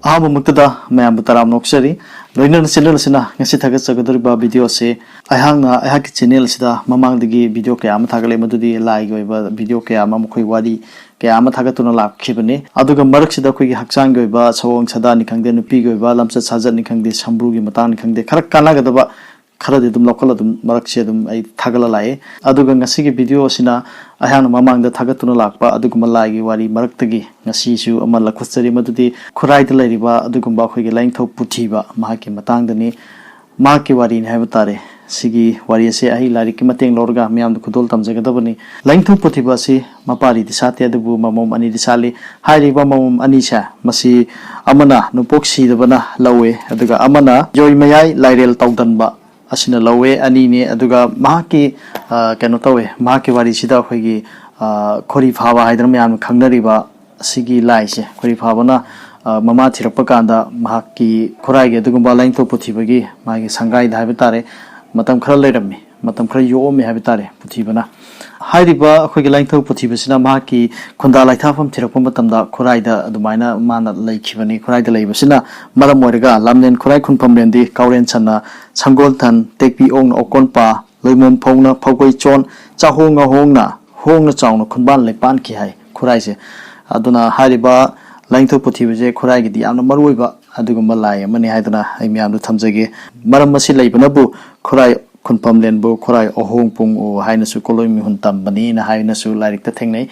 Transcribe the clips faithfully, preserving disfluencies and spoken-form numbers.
ꯑꯍꯥꯟꯕꯃꯛꯇꯗ ꯃꯌꯥꯝꯕꯨ ꯇꯔꯥꯝꯅ ꯑꯣꯛꯆꯔꯤ꯫ ꯂꯣꯏꯅꯅ channel ꯑꯁꯤꯅ ꯉꯁꯤ ꯊꯥꯒꯠꯆꯒꯗꯧꯔꯤꯕ video ꯑꯁꯤ, ꯑꯩꯍꯥꯛꯅ ꯑꯩꯍꯥꯛꯀꯤ channel ꯑꯁꯤꯗ ꯃꯃꯥꯡꯗꯒꯤ video ꯀꯌꯥ ꯑꯃ ꯊꯥꯒꯠꯂꯦ, ꯃꯗꯨꯗꯤ ꯂꯥꯏꯒꯤ ꯑꯣꯏꯕ video ꯀꯌꯥ ꯑꯃ, ꯃꯈꯣꯏ ꯋꯥꯔꯤ ꯀꯌꯥ ꯑꯃ ꯊꯥꯒꯠꯇꯨꯅ ꯂꯥꯛꯈꯤꯕꯅꯤ꯫ ꯑꯗꯨꯒ ꯃꯔꯛꯁꯤꯗ ꯑꯩꯈꯣꯏꯒꯤ ꯍꯛꯆꯥꯡꯒꯤ ꯑꯣꯏꯕ ꯁꯑꯣꯡ ꯁꯥꯗꯥꯅꯤ ꯈꯪꯗꯦ, ꯅꯨꯄꯤꯒꯤ ꯑꯣꯏꯕ ꯂꯝꯆꯠ ꯁꯥꯖꯠꯅꯤ ꯈꯪꯗꯦ, ꯁꯝꯕ꯭ꯔꯨꯒꯤ ꯃꯇꯥꯡꯅꯤ ꯈꯪꯗꯦ, ꯈꯔ ꯀꯥꯟꯅꯒꯗꯕ ꯈꯔꯗꯤ ꯑꯗꯨꯝ ꯂꯧꯈꯠꯂ ꯑꯗꯨꯝ ꯃꯔꯛꯁꯦ ꯑꯗꯨꯝ ꯑꯩ ꯊꯥꯒꯠꯂ ꯂꯥꯛꯑꯦ꯫ ꯑꯗꯨꯒ ꯉꯁꯤꯒꯤ video ꯑꯁꯤꯅ ꯑꯩꯍꯥꯛꯅ ꯃꯃꯥꯡꯗ ꯊꯥꯒꯠꯇꯨꯅ ꯂꯥꯛꯄ ꯑꯗꯨꯒꯨꯝꯕ ꯂꯥꯏꯒꯤ ꯋꯥꯔꯤ ꯃꯔꯛꯇꯒꯤ ꯉꯁꯤꯁꯨ ꯑꯃ ꯂꯧꯈꯠꯆꯔꯤ, ꯃꯗꯨꯗꯤ ꯈꯨꯔꯥꯏꯗ ꯂꯩꯔꯤꯕ ꯑꯗꯨꯒꯨꯝꯕ ꯑꯩꯈꯣꯏꯒꯤ ꯂꯥꯏꯅꯤꯡꯊꯧ ꯄꯨꯊꯤꯕ, ꯃꯍꯥꯛꯀꯤ ꯃꯇꯥꯡꯗꯅꯤ꯫ ꯃꯍꯥꯛꯀꯤ ꯋꯥꯔꯤꯅꯤ ꯍꯥꯏꯕ ꯇꯥꯔꯦ꯫ ꯁꯤꯒꯤ ꯋꯥꯔꯤ ꯑꯁꯦ ꯑꯩ ꯂꯥꯏꯔꯤꯛꯀꯤ ꯃꯇꯦꯡ ꯂꯧꯔꯒ ꯃꯤꯌꯥꯝꯗ ꯈꯨꯗꯣꯜ ꯇꯝꯖꯒꯗꯕꯅꯤ꯫ ꯂꯥꯏꯅꯤꯡꯊꯧ ꯄꯨꯊꯤꯕ ꯑꯁꯤ ꯃꯄꯥꯔꯤꯗꯤ ꯁꯥꯠꯇꯦ, ꯑꯗꯨꯕꯨ ꯃꯃꯣꯝ ꯑꯅꯤꯗꯤ ꯁꯥꯠꯂꯤ꯫ ꯍꯥꯏꯔꯤꯕ ꯃꯃꯣꯝ ꯑꯅꯤꯁꯦ, ꯃꯁꯤ ꯑꯃꯅ ꯅꯣꯡꯄꯣꯛ ꯁꯤꯗꯕꯅ ꯂꯧꯋꯦ, ꯑꯗꯨꯒ ꯑꯃꯅ ꯌꯣꯏ ꯃꯌꯥꯏ ꯂꯥꯏꯔꯦꯜ ꯇꯧꯗꯟꯕ ꯑꯁꯤꯅ ꯂꯧꯋꯦ, ꯑꯅꯤꯅꯦ꯫ ꯑꯗꯨꯒ ꯃꯍꯥꯛꯀꯤ, ꯑ, ꯀꯩꯅꯣ ꯇꯧꯋꯦ, ꯃꯍꯥꯛꯀꯤ ꯋꯥꯔꯤꯁꯤꯗ ꯑꯩꯈꯣꯏꯒꯤ, ꯑ, ꯈꯣꯔꯤ ꯐꯥꯕ ꯍꯥꯏꯗꯅ ꯃꯌꯥꯝꯅ ꯈꯪꯅꯔꯤꯕ ꯑꯁꯤꯒꯤ ꯂꯥꯏꯁꯦ, ꯈꯣꯔꯤ ꯐꯥꯕꯅ, ꯑ, ꯃꯃꯥ ꯊꯤꯔꯛꯄ ꯀꯥꯟꯗ ꯃꯍꯥꯛꯀꯤ ꯈꯨꯔꯥꯏꯒꯤ ꯑꯗꯨꯒꯨꯝꯕ ꯂꯥꯏꯅꯤꯡꯊꯧ ꯄꯨꯊꯤꯕꯒꯤ ꯃꯥꯒꯤ ꯁꯪꯒꯥꯏꯗ ꯍꯥꯏꯕ ꯇꯥꯔꯦ, ꯃꯇꯝ ꯈꯔ ꯂꯩꯔꯝꯃꯤ, ꯃꯇꯝ ꯈꯔ ꯌꯣꯛꯑꯝꯃꯤ ꯍꯥꯏꯕ ꯇꯥꯔꯦ ꯄꯨꯊꯤꯕꯅ꯫ ꯍꯥꯏꯔꯤꯕ ꯑꯩꯈꯣꯏꯒꯤ ꯂꯥꯏꯅꯤꯡꯊꯧ ꯄꯨꯊꯤꯕꯁꯤꯅ ꯃꯍꯥꯛꯀꯤ ꯈꯨꯟꯗꯥ ꯂꯥꯏꯊꯥꯐꯝ ꯊꯤꯔꯛꯄ ꯃꯇꯝꯗ ꯈꯨꯔꯥꯏꯗ ꯑꯗꯨꯃꯥꯏꯅ ꯃꯥꯅ ꯂꯩꯈꯤꯕꯅꯤ꯫ ꯈꯨꯔꯥꯏꯗ ꯂꯩꯕꯁꯤꯅ ꯃꯔꯝ ꯑꯣꯏꯔꯒ ꯂꯥꯝꯂꯦꯟ ꯈꯨꯔꯥꯏ ꯈꯨꯟꯐꯝꯂꯦꯟꯗꯤ ꯀꯥꯎꯔꯦꯟ ꯁꯟꯅ, ꯁꯪꯒꯣꯜꯊꯟ, ꯇꯦꯛꯄꯤ ꯑꯣꯛꯅ ꯑꯣꯀꯣꯟꯄꯥ, ꯂꯣꯏꯃꯣꯝ ꯐꯧꯅ ꯐꯧꯒꯣꯏ ꯆꯣꯟ, ꯆꯥꯍꯣꯡ ꯉꯥꯍꯣꯡꯅ ꯍꯣꯡꯅ ꯆꯥꯎꯅ ꯈꯨꯟꯕꯥꯟ ꯂꯩꯄꯥꯟꯈꯤ ꯍꯥꯏ ꯈꯨꯔꯥꯏꯁꯦ꯫ ꯑꯗꯨꯅ ꯍꯥꯏꯔꯤꯕ ꯂꯥꯏꯅꯤꯡꯊꯧ ꯄꯨꯊꯤꯕꯁꯦ ꯈꯨꯔꯥꯏꯒꯤꯗꯤ ꯌꯥꯝꯅ ꯃꯔꯨ ꯑꯣꯏꯕ ꯑꯗꯨꯒꯨꯝꯕ ꯂꯥꯏ ꯑꯃꯅꯤ ꯍꯥꯏꯗꯨꯅ ꯑꯩ ꯃꯌꯥꯝꯗ ꯊꯝꯖꯒꯦ꯫ ꯃꯔꯝ ꯑꯁꯤ ꯂꯩꯕꯅꯕꯨ ꯈꯨꯔꯥꯏ ꯈꯨꯟꯐꯝꯂꯦꯟꯕꯨ ꯈꯨꯔꯥꯏ ꯑꯍꯣꯡ ꯄꯨꯡꯎ ꯍꯥꯏꯅꯁꯨ ꯀꯣꯂꯣꯏ ꯃꯤꯍꯨꯟ ꯇꯝꯕꯅꯤꯅ ꯍꯥꯏꯅꯁꯨ ꯂꯥꯏꯔꯤꯛꯇ ꯊꯦꯡꯅꯩ꯫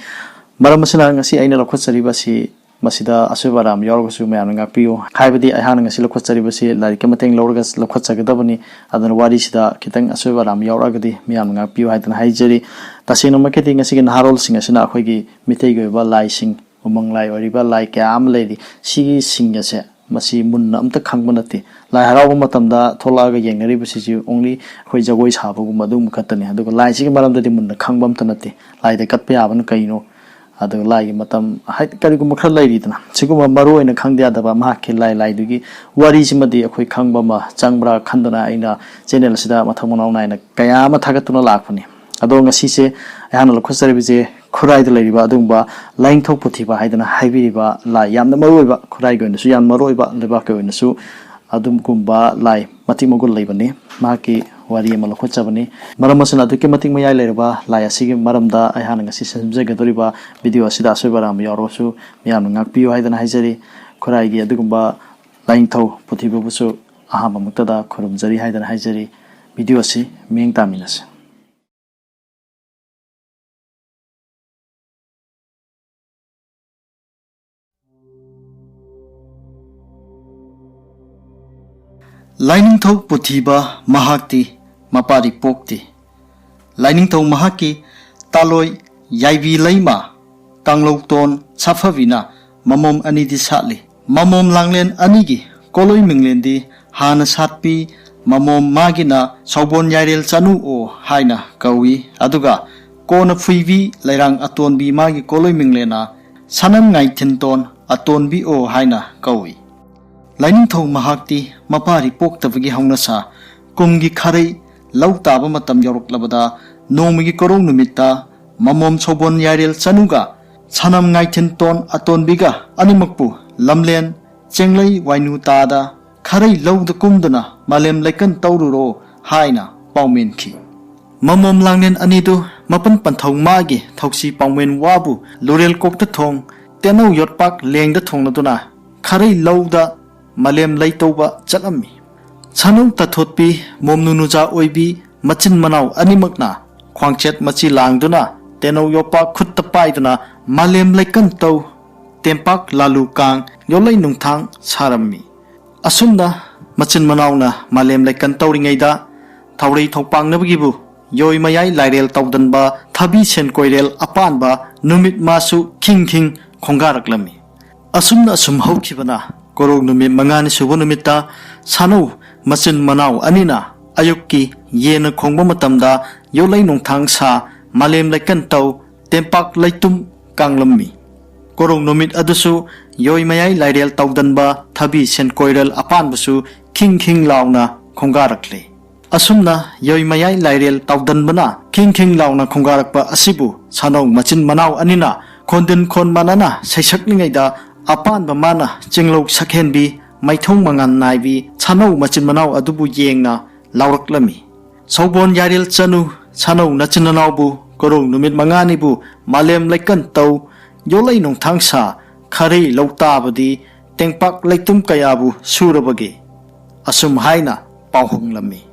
ꯃꯔꯝ ꯑꯁꯤꯅ ꯉꯁꯤ ꯑꯩꯅ ꯂꯧꯈꯠꯆꯔꯤꯕ ꯑꯁꯤ, ꯃꯁꯤꯗ ꯑꯁꯣꯏꯕ ꯑꯔꯥꯟꯕ ꯌꯥꯎꯔꯒꯁꯨ ꯃꯌꯥꯝꯅ ꯉꯥꯛꯄꯤꯌꯨ꯫ ꯍꯥꯏꯕꯗꯤ ꯑꯩꯍꯥꯛꯅ ꯉꯁꯤ ꯂꯧꯈꯠꯆꯔꯤꯕꯁꯤ ꯂꯥꯏꯔꯤꯛꯀꯤ ꯃꯇꯦꯡ ꯂꯧꯔꯒ ꯂꯧꯈꯠꯆꯒꯗꯕꯅꯤ꯫ ꯑꯗꯨꯅ ꯋꯥꯔꯤꯁꯤꯗ ꯈꯤꯇꯪ ꯑꯁꯣꯏꯕ ꯑꯔꯥꯟꯕ ꯌꯥꯎꯔꯛꯑꯒꯗꯤ ꯃꯌꯥꯝꯅ ꯉꯥꯛꯄꯤꯌꯨ ꯍꯥꯏꯗꯅ ꯍꯥꯏꯖꯔꯤ꯫ ꯇꯁꯦꯡꯅꯃꯛꯀꯤꯗꯤ ꯉꯁꯤꯒꯤ ꯅꯍꯥꯔꯣꯜꯁꯤꯡ ꯑꯁꯤꯅ ꯑꯩꯈꯣꯏꯒꯤ ꯃꯤꯇꯩꯒꯤ ꯑꯣꯏꯕ ꯂꯥꯏꯁꯤꯡ, ꯎꯃꯪ ꯂꯥꯏ ꯑꯣꯏꯔꯤꯕ ꯂꯥꯏ ꯀꯌꯥ ꯑꯃ ꯂꯩꯔꯤ, ꯁꯤꯒꯤꯁꯤꯡ ꯑꯁꯦ ꯃꯁꯤ ꯃꯨꯟꯅ ꯑꯝꯇ ꯈꯪꯕ ꯅꯠꯇꯦ꯫ ꯂꯥꯏ ꯍꯔꯥꯎꯕ ꯃꯇꯝꯗ ꯊꯣꯛꯂꯛꯑꯒ ꯌꯦꯡꯅꯔꯤꯕꯁꯤꯁꯨ only ꯑꯩꯈꯣꯏ ꯖꯒꯣꯏ ꯁꯥꯕꯒꯨꯝꯕ ꯑꯗꯨꯒꯨꯝꯕ ꯈꯛꯇꯅꯤ꯫ ꯑꯗꯨꯒ ꯂꯥꯏꯁꯤꯒꯤ ꯃꯔꯝꯗꯗꯤ ꯃꯨꯟꯅ ꯈꯪꯕ ꯑꯝꯇ ꯅꯠꯇꯦ꯫ ꯂꯥꯏꯗ ꯀꯠꯄ ꯌꯥꯕꯅ ꯀꯩꯅꯣ, ꯑꯗꯨꯒ ꯂꯥꯏꯒꯤ ꯃꯇꯝ ꯍꯥꯏ-, ꯀꯔꯤꯒꯨꯝꯕ ꯈꯔ ꯂꯩꯔꯤꯗꯅ, ꯁꯤꯒꯨꯝꯕ ꯃꯔꯨ ꯑꯣꯏꯅ ꯈꯪꯗ ꯌꯥꯗꯕ ꯃꯍꯥꯛꯀꯤ ꯂꯥꯏ, ꯂꯥꯏꯗꯨꯒꯤ ꯋꯥꯔꯤꯁꯤꯃꯗꯤ ꯑꯩꯈꯣꯏ ꯈꯪꯕ ꯑꯃ ꯆꯪꯕ꯭ꯔꯥ ꯈꯟꯗꯨꯅ ꯑꯩꯅ channel ꯑꯁꯤꯗ ꯃꯊꯪ ꯃꯅꯥꯎ ꯅꯥꯏꯅ ꯀꯌꯥ ꯑꯃ ꯊꯥꯒꯠꯇꯨꯅ ꯂꯥꯛꯄꯅꯤ꯫ ꯑꯗꯣ ꯉꯁꯤꯁꯦ ꯑꯩꯍꯥꯛꯅ ꯂꯧꯈꯠꯆꯔꯤꯕꯁꯦ ꯈꯨꯔꯥꯏꯗ ꯂꯩꯔꯤꯕ ꯑꯗꯨꯒꯨꯝꯕ ꯂꯥꯏꯅꯤꯡꯊꯧ ꯄꯨꯊꯤꯕ ꯍꯥꯏꯗꯅ ꯍꯥꯏꯕꯤꯔꯤꯕ ꯂꯥꯏ ꯌꯥꯝꯅ ꯃꯔꯨ ꯑꯣꯏꯕ, ꯈꯨꯔꯥꯏꯒꯤ ꯑꯣꯏꯅꯁꯨ ꯌꯥꯝ ꯃꯔꯨ ꯑꯣꯏꯕ, ꯂꯩꯕꯥꯛꯀꯤ ꯑꯣꯏꯅꯁꯨ ꯑꯗꯨꯒꯨꯝꯕ ꯂꯥꯏ ꯃꯇꯤꯛ ꯃꯒꯨꯟ ꯂꯩꯕꯅꯤ꯫ ꯃꯍꯥꯛꯀꯤ ꯋꯥꯔꯤ ꯑꯃ ꯂꯧꯈꯠꯆꯕꯅꯤ꯫ ꯃꯔꯝ ꯑꯁꯤꯅ ꯑꯗꯨꯛꯀꯤ ꯃꯇꯤꯛ ꯃꯌꯥꯏ ꯂꯩꯔꯕ ꯂꯥꯏ ꯑꯁꯤꯒꯤ ꯃꯔꯝꯗ ꯑꯩꯍꯥꯛꯅ ꯉꯁꯤ ꯁꯦꯝꯖꯒꯗꯧꯔꯤꯕ ꯚꯤꯗꯤꯑꯣ ꯑꯁꯤꯗ ꯑꯁꯣꯏꯕ ꯑꯔꯥꯟꯕ ꯌꯥꯎꯔꯕꯁꯨ ꯃꯌꯥꯝꯅ ꯉꯥꯛꯄꯤꯌꯨ ꯍꯥꯏꯗꯅ ꯍꯥꯏꯖꯔꯤ꯫ ꯈꯨꯔꯥꯏꯒꯤ ꯑꯗꯨꯒꯨꯝꯕ ꯂꯥꯏꯅꯤꯡꯊꯧ ꯄꯨꯊꯤꯕꯕꯨꯁꯨ ꯑꯍꯥꯟꯕꯃꯛꯇꯗ ꯈꯨꯔꯨꯝꯖꯔꯤ ꯍꯥꯏꯗꯅ ꯍꯥꯏꯖꯔꯤ꯫ ꯚꯤꯗꯤꯑꯣ ꯑꯁꯤ ꯃꯤꯠꯌꯦꯡ ꯇꯥꯃꯤꯟꯅꯁꯤ꯫ ꯂꯥꯏꯅꯤꯡꯊꯧ ꯄꯨꯊꯤꯕ ꯃꯍꯥꯛꯇꯤ ꯃꯄꯥꯔꯤ ꯄꯣꯛꯇꯦ꯫ ꯂꯥꯏꯅꯤꯡꯊꯧ ꯃꯍꯥꯛꯀꯤ ꯇꯥꯂꯣꯏ ꯌꯥꯏꯕꯤ ꯂꯩꯃ ꯀꯥꯡꯂꯧꯇꯣꯟ ꯁꯥꯐꯕꯤꯅ ꯃꯃꯣꯝ ꯑꯅꯤꯗꯤ ꯁꯥꯠꯂꯤ꯫ ꯃꯃꯣꯝ ꯂꯥꯡꯂꯦꯟ ꯑꯅꯤꯒꯤ ꯀꯣꯂꯣꯏ ꯃꯤꯡꯂꯦꯟꯗꯤ ꯍꯥꯟꯅ ꯁꯥꯠꯄꯤ ꯃꯃꯣꯝ ꯃꯥꯒꯤꯅ ꯁꯥꯎꯕꯣꯟ ꯌꯥꯏꯔꯦꯜ ꯆꯅꯨ ꯑꯣ ꯍꯥꯏꯅ ꯀꯧꯏ, ꯑꯗꯨꯒ ꯀꯣꯟꯅ ꯐꯨꯏꯕꯤ ꯂꯩꯔꯥꯡ ꯑꯇꯣꯟꯕꯤ ꯃꯥꯒꯤ ꯀꯣꯂꯣꯏ ꯃꯤꯡꯂꯦꯟꯅ ꯁꯅꯝ ꯉꯥꯏꯊꯤꯟꯇꯣꯟ ꯑꯇꯣꯟꯕꯤ ꯑꯣ ꯍꯥꯏꯅ ꯀꯧꯏ꯫ ꯂꯥꯏꯅꯤꯡꯊꯧ ꯃꯍꯥꯛꯇꯤ ꯃꯄꯥꯔꯤ ꯄꯣꯛꯇꯕꯒꯤ ꯍꯧꯅꯁꯥ ꯀꯨꯝꯒꯤ ꯈꯥꯔꯩ ꯂꯧ ꯇꯥꯕ ꯃꯇꯝ ꯌꯧꯔꯛꯂꯕꯗ ꯅꯣꯡꯃꯒꯤ ꯀꯣꯔꯧ ꯅꯨꯃꯤꯠꯇ ꯃꯃꯣꯝ ꯁꯣꯕꯣꯟ ꯌꯥꯏꯔꯦꯜ ꯆꯅꯨꯒ ꯁꯅꯝ ꯉꯥꯏꯊꯤꯟꯇꯣꯟ ꯑꯇꯣꯟꯕꯤꯒ ꯑꯅꯤꯃꯛꯄꯨ ꯂꯝꯂꯦꯟ ꯆꯦꯡꯂꯩ ꯋꯥꯏꯅꯨ ꯇꯥꯗ ꯈꯥꯔꯩ ꯂꯧꯗ ꯀꯨꯝꯗꯨꯅ ꯃꯥꯂꯦꯝ ꯂꯩꯀꯟ ꯇꯧꯔꯨꯔꯣ ꯍꯥꯏꯅ ꯄꯥꯎꯃꯦꯟꯈꯤ꯫ ꯃꯃꯣꯝ ꯂꯥꯡꯂꯦꯟ ꯑꯅꯤꯗꯨ ꯃꯄꯟ ꯄꯟꯊꯧ ꯃꯥꯒꯤ ꯊꯧꯁꯤ ꯄꯥꯎꯃꯦꯟ ꯋꯥꯕꯨ ꯂꯨꯔꯦꯜ ꯀꯣꯛꯇ ꯊꯣꯡ ꯇꯦꯅꯧ ꯌꯣꯠꯄꯥꯛ ꯂꯦꯡꯗ ꯊꯣꯡꯅꯗꯨꯅ ꯈꯥꯔꯩ ꯂꯧꯗ ꯃꯥꯂꯦꯝ ꯂꯩꯇꯧꯕ ꯆꯠꯂꯝꯃꯤ꯫ ꯁꯥꯅꯧ ꯇꯥꯊꯣꯠꯄꯤ ꯃꯣꯝꯅꯨ ꯅꯨꯖꯥ ꯑꯣꯏꯕꯤ ꯃꯆꯤꯟ ꯃꯅꯥꯎ ꯑꯅꯤꯃꯛꯅ ꯈ꯭ꯋꯥꯡꯆꯦꯠ ꯃꯆꯤ ꯂꯥꯡꯗꯨꯅ ꯇꯦꯅꯧ ꯌꯣꯠꯄꯥꯛ ꯈꯨꯠꯇ ꯄꯥꯏꯗꯨꯅ ꯃꯥꯂꯦꯝ ꯂꯩꯀꯟ ꯇꯧ ꯇꯦꯝꯄꯥꯛ ꯂꯥꯂꯨ ꯀꯥꯡ ꯌꯣꯠꯂꯩ ꯅꯨꯡꯊꯥꯡ ꯁꯥꯔꯝꯃꯤ꯫ ꯑꯁꯨꯝꯅ ꯃꯆꯤꯟ ꯃꯅꯥꯎꯅ ꯃꯥꯂꯦꯝ ꯂꯩꯀꯟ ꯇꯧꯔꯤꯉꯩꯗ ꯊꯧꯔꯩ ꯊꯧꯄꯥꯡꯅꯕꯒꯤꯕꯨ ꯌꯣꯏ ꯃꯌꯥꯏ ꯂꯥꯏꯔꯦꯜ ꯇꯧꯗꯟꯕ ꯊꯕꯤ ꯁꯦꯟꯀꯣꯏꯔꯦꯜ ꯑꯄꯥꯟꯕ ꯅꯨꯃꯤꯠ ꯃꯥꯁꯨ ꯈꯤꯡ ꯈꯤꯡ ꯈꯣꯡꯒꯥꯔꯛꯂꯝꯃꯤ꯫ ꯑꯁꯨꯝꯅ ꯑꯁꯨꯝ ꯍꯧꯈꯤꯕꯅ ꯀꯣꯔꯧ ꯅꯨꯃꯤꯠ ꯃꯉꯥꯅꯤ ꯁꯨꯕ ꯅꯨꯃꯤꯠꯇ ꯁꯥꯅꯧ ꯃꯆꯤꯟ ꯃꯅꯥꯎ ꯑꯅꯤꯅ ꯑꯌꯨꯛꯀꯤ ꯌꯦꯟꯅ ꯈꯣꯡꯕ ꯃꯇꯝꯗ ꯌꯣꯠꯂꯩ ꯅꯨꯡꯊꯥꯡ ꯁꯥ ꯃꯥꯂꯦꯝ ꯂꯩꯀꯟ ꯇꯧ ꯇꯦꯝꯄꯥꯛ ꯂꯩꯇꯨꯝ ꯀꯥꯡꯂꯝꯃꯤ꯫ ꯀꯣꯔꯧ ꯅꯨꯃꯤꯠ ꯑꯗꯨꯁꯨ ꯌꯣꯏ ꯃꯌꯥꯏ ꯂꯥꯏꯔꯦꯜ ꯇꯧꯗꯟꯕ ꯊꯕꯤ ꯁꯦꯟꯀꯣꯏꯔꯦꯜ ꯑꯄꯥꯟꯕꯁꯨ ꯈꯤꯡ ꯈꯤꯡ ꯂꯥꯎꯅ ꯈꯣꯡꯒꯥꯔꯛꯂꯦ꯫ ꯑꯁꯨꯝꯅ ꯌꯣꯏꯃꯌꯥꯏ ꯂꯥꯏꯔꯦꯜ ꯇꯥꯎꯗꯟꯕꯅ ꯈꯤꯡ ꯈꯤꯡ ꯂꯥꯎꯅ ꯈꯣꯡꯒꯥꯔꯛꯄ ꯑꯁꯤꯕꯨ ꯁꯥꯅꯧ ꯃꯆꯤꯟ ꯃꯅꯥꯎ ꯑꯅꯤꯅ ꯈꯣꯟꯗꯤꯟ ꯈꯣꯟ ꯃꯥꯟꯅꯅ ꯁꯩꯁꯛꯂꯤꯉꯩꯗ, ꯑꯄꯥꯟꯕ ꯃꯥꯅ ꯆꯤꯡꯂꯧ ꯁꯛꯍꯦꯟꯕꯤ, ꯃꯥꯏꯊꯣꯡ ꯃꯉꯥꯜ ꯅꯥꯏꯕꯤ ꯁꯥꯅꯧ ꯃꯆꯤꯟ ꯃꯅꯥꯎ ꯑꯗꯨꯕꯨ ꯌꯦꯡꯅ ꯂꯥꯎꯔꯛꯂꯝꯃꯤ꯫ ꯁꯧꯕꯣꯟ ꯌꯥꯏꯔꯦꯜ ꯆꯅꯨ, ꯁꯥꯅꯧ ꯅꯆꯤꯟ ꯅꯅꯥꯎꯕꯨ ꯀꯣꯔꯧ ꯅꯨꯃꯤꯠ ꯃꯉꯥꯅꯤꯕꯨ ꯃꯥꯂꯦꯝ ꯂꯩꯀꯟ ꯇꯧ, ꯌꯣꯠꯂꯩ ꯅꯣꯡꯊꯥꯡ ꯁꯥ, ꯈꯥꯔꯩ ꯂꯧ ꯇꯥꯕꯗꯤ ꯇꯦꯡꯄꯥꯛ ꯂꯩꯇꯨꯝ ꯀꯌꯥꯕꯨ ꯁꯨꯔꯕꯒꯦ? ꯑꯁꯨꯝ ꯍꯥꯏꯅ ꯄꯥꯎꯍꯪꯂꯝꯃꯤ꯫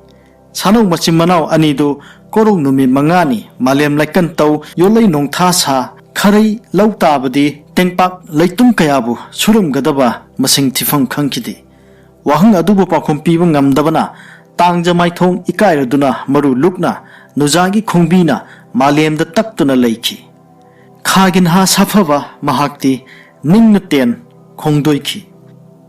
ꯁꯥꯅꯧ ꯃꯆꯤꯟ ꯃꯅꯥꯎ ꯑꯅꯤꯗꯨ ꯀꯣꯔꯧ ꯅꯨꯃꯤꯠ ꯃꯉꯥꯅꯤ ꯃꯥꯂꯦꯝ ꯂꯩꯀꯟ ꯇꯧ, ꯌꯣꯠꯂꯩ ꯅꯣꯡꯊꯥ ꯁꯥ, ꯈꯥꯔꯩ ꯂꯧ ꯇꯥꯕꯗꯤ ꯇꯦꯡꯄꯥꯛ ꯂꯩꯇꯨꯝ ꯀꯌꯥꯕꯨ ꯁꯨꯔꯝꯒꯗꯕ ꯃꯁꯤꯡ ꯊꯤꯐꯝ ꯈꯪꯈꯤꯗꯦ꯫ ꯋꯥꯍꯪ ꯑꯗꯨꯕꯨ ꯄꯥꯎꯈꯨꯝ ꯄꯤꯕ ꯉꯝꯗꯕꯅ ꯇꯥꯡꯖ ꯃꯥꯏꯊꯣꯡ ꯏꯀꯥꯏꯔꯗꯨꯅ ꯃꯔꯨ ꯂꯨꯛꯅ ꯅꯨꯖꯥꯒꯤ ꯈꯣꯡꯕꯤꯅ ꯃꯥꯂꯦꯝꯗ ꯇꯛꯇꯨꯅ ꯂꯩꯈꯤ꯫ ꯈꯥꯒꯤ ꯅꯍꯥ ꯁꯥꯐꯕ ꯃꯍꯥꯛꯇꯤ ꯅꯤꯡꯅ ꯇꯦꯟ ꯈꯣꯡꯗꯣꯏꯈꯤ꯫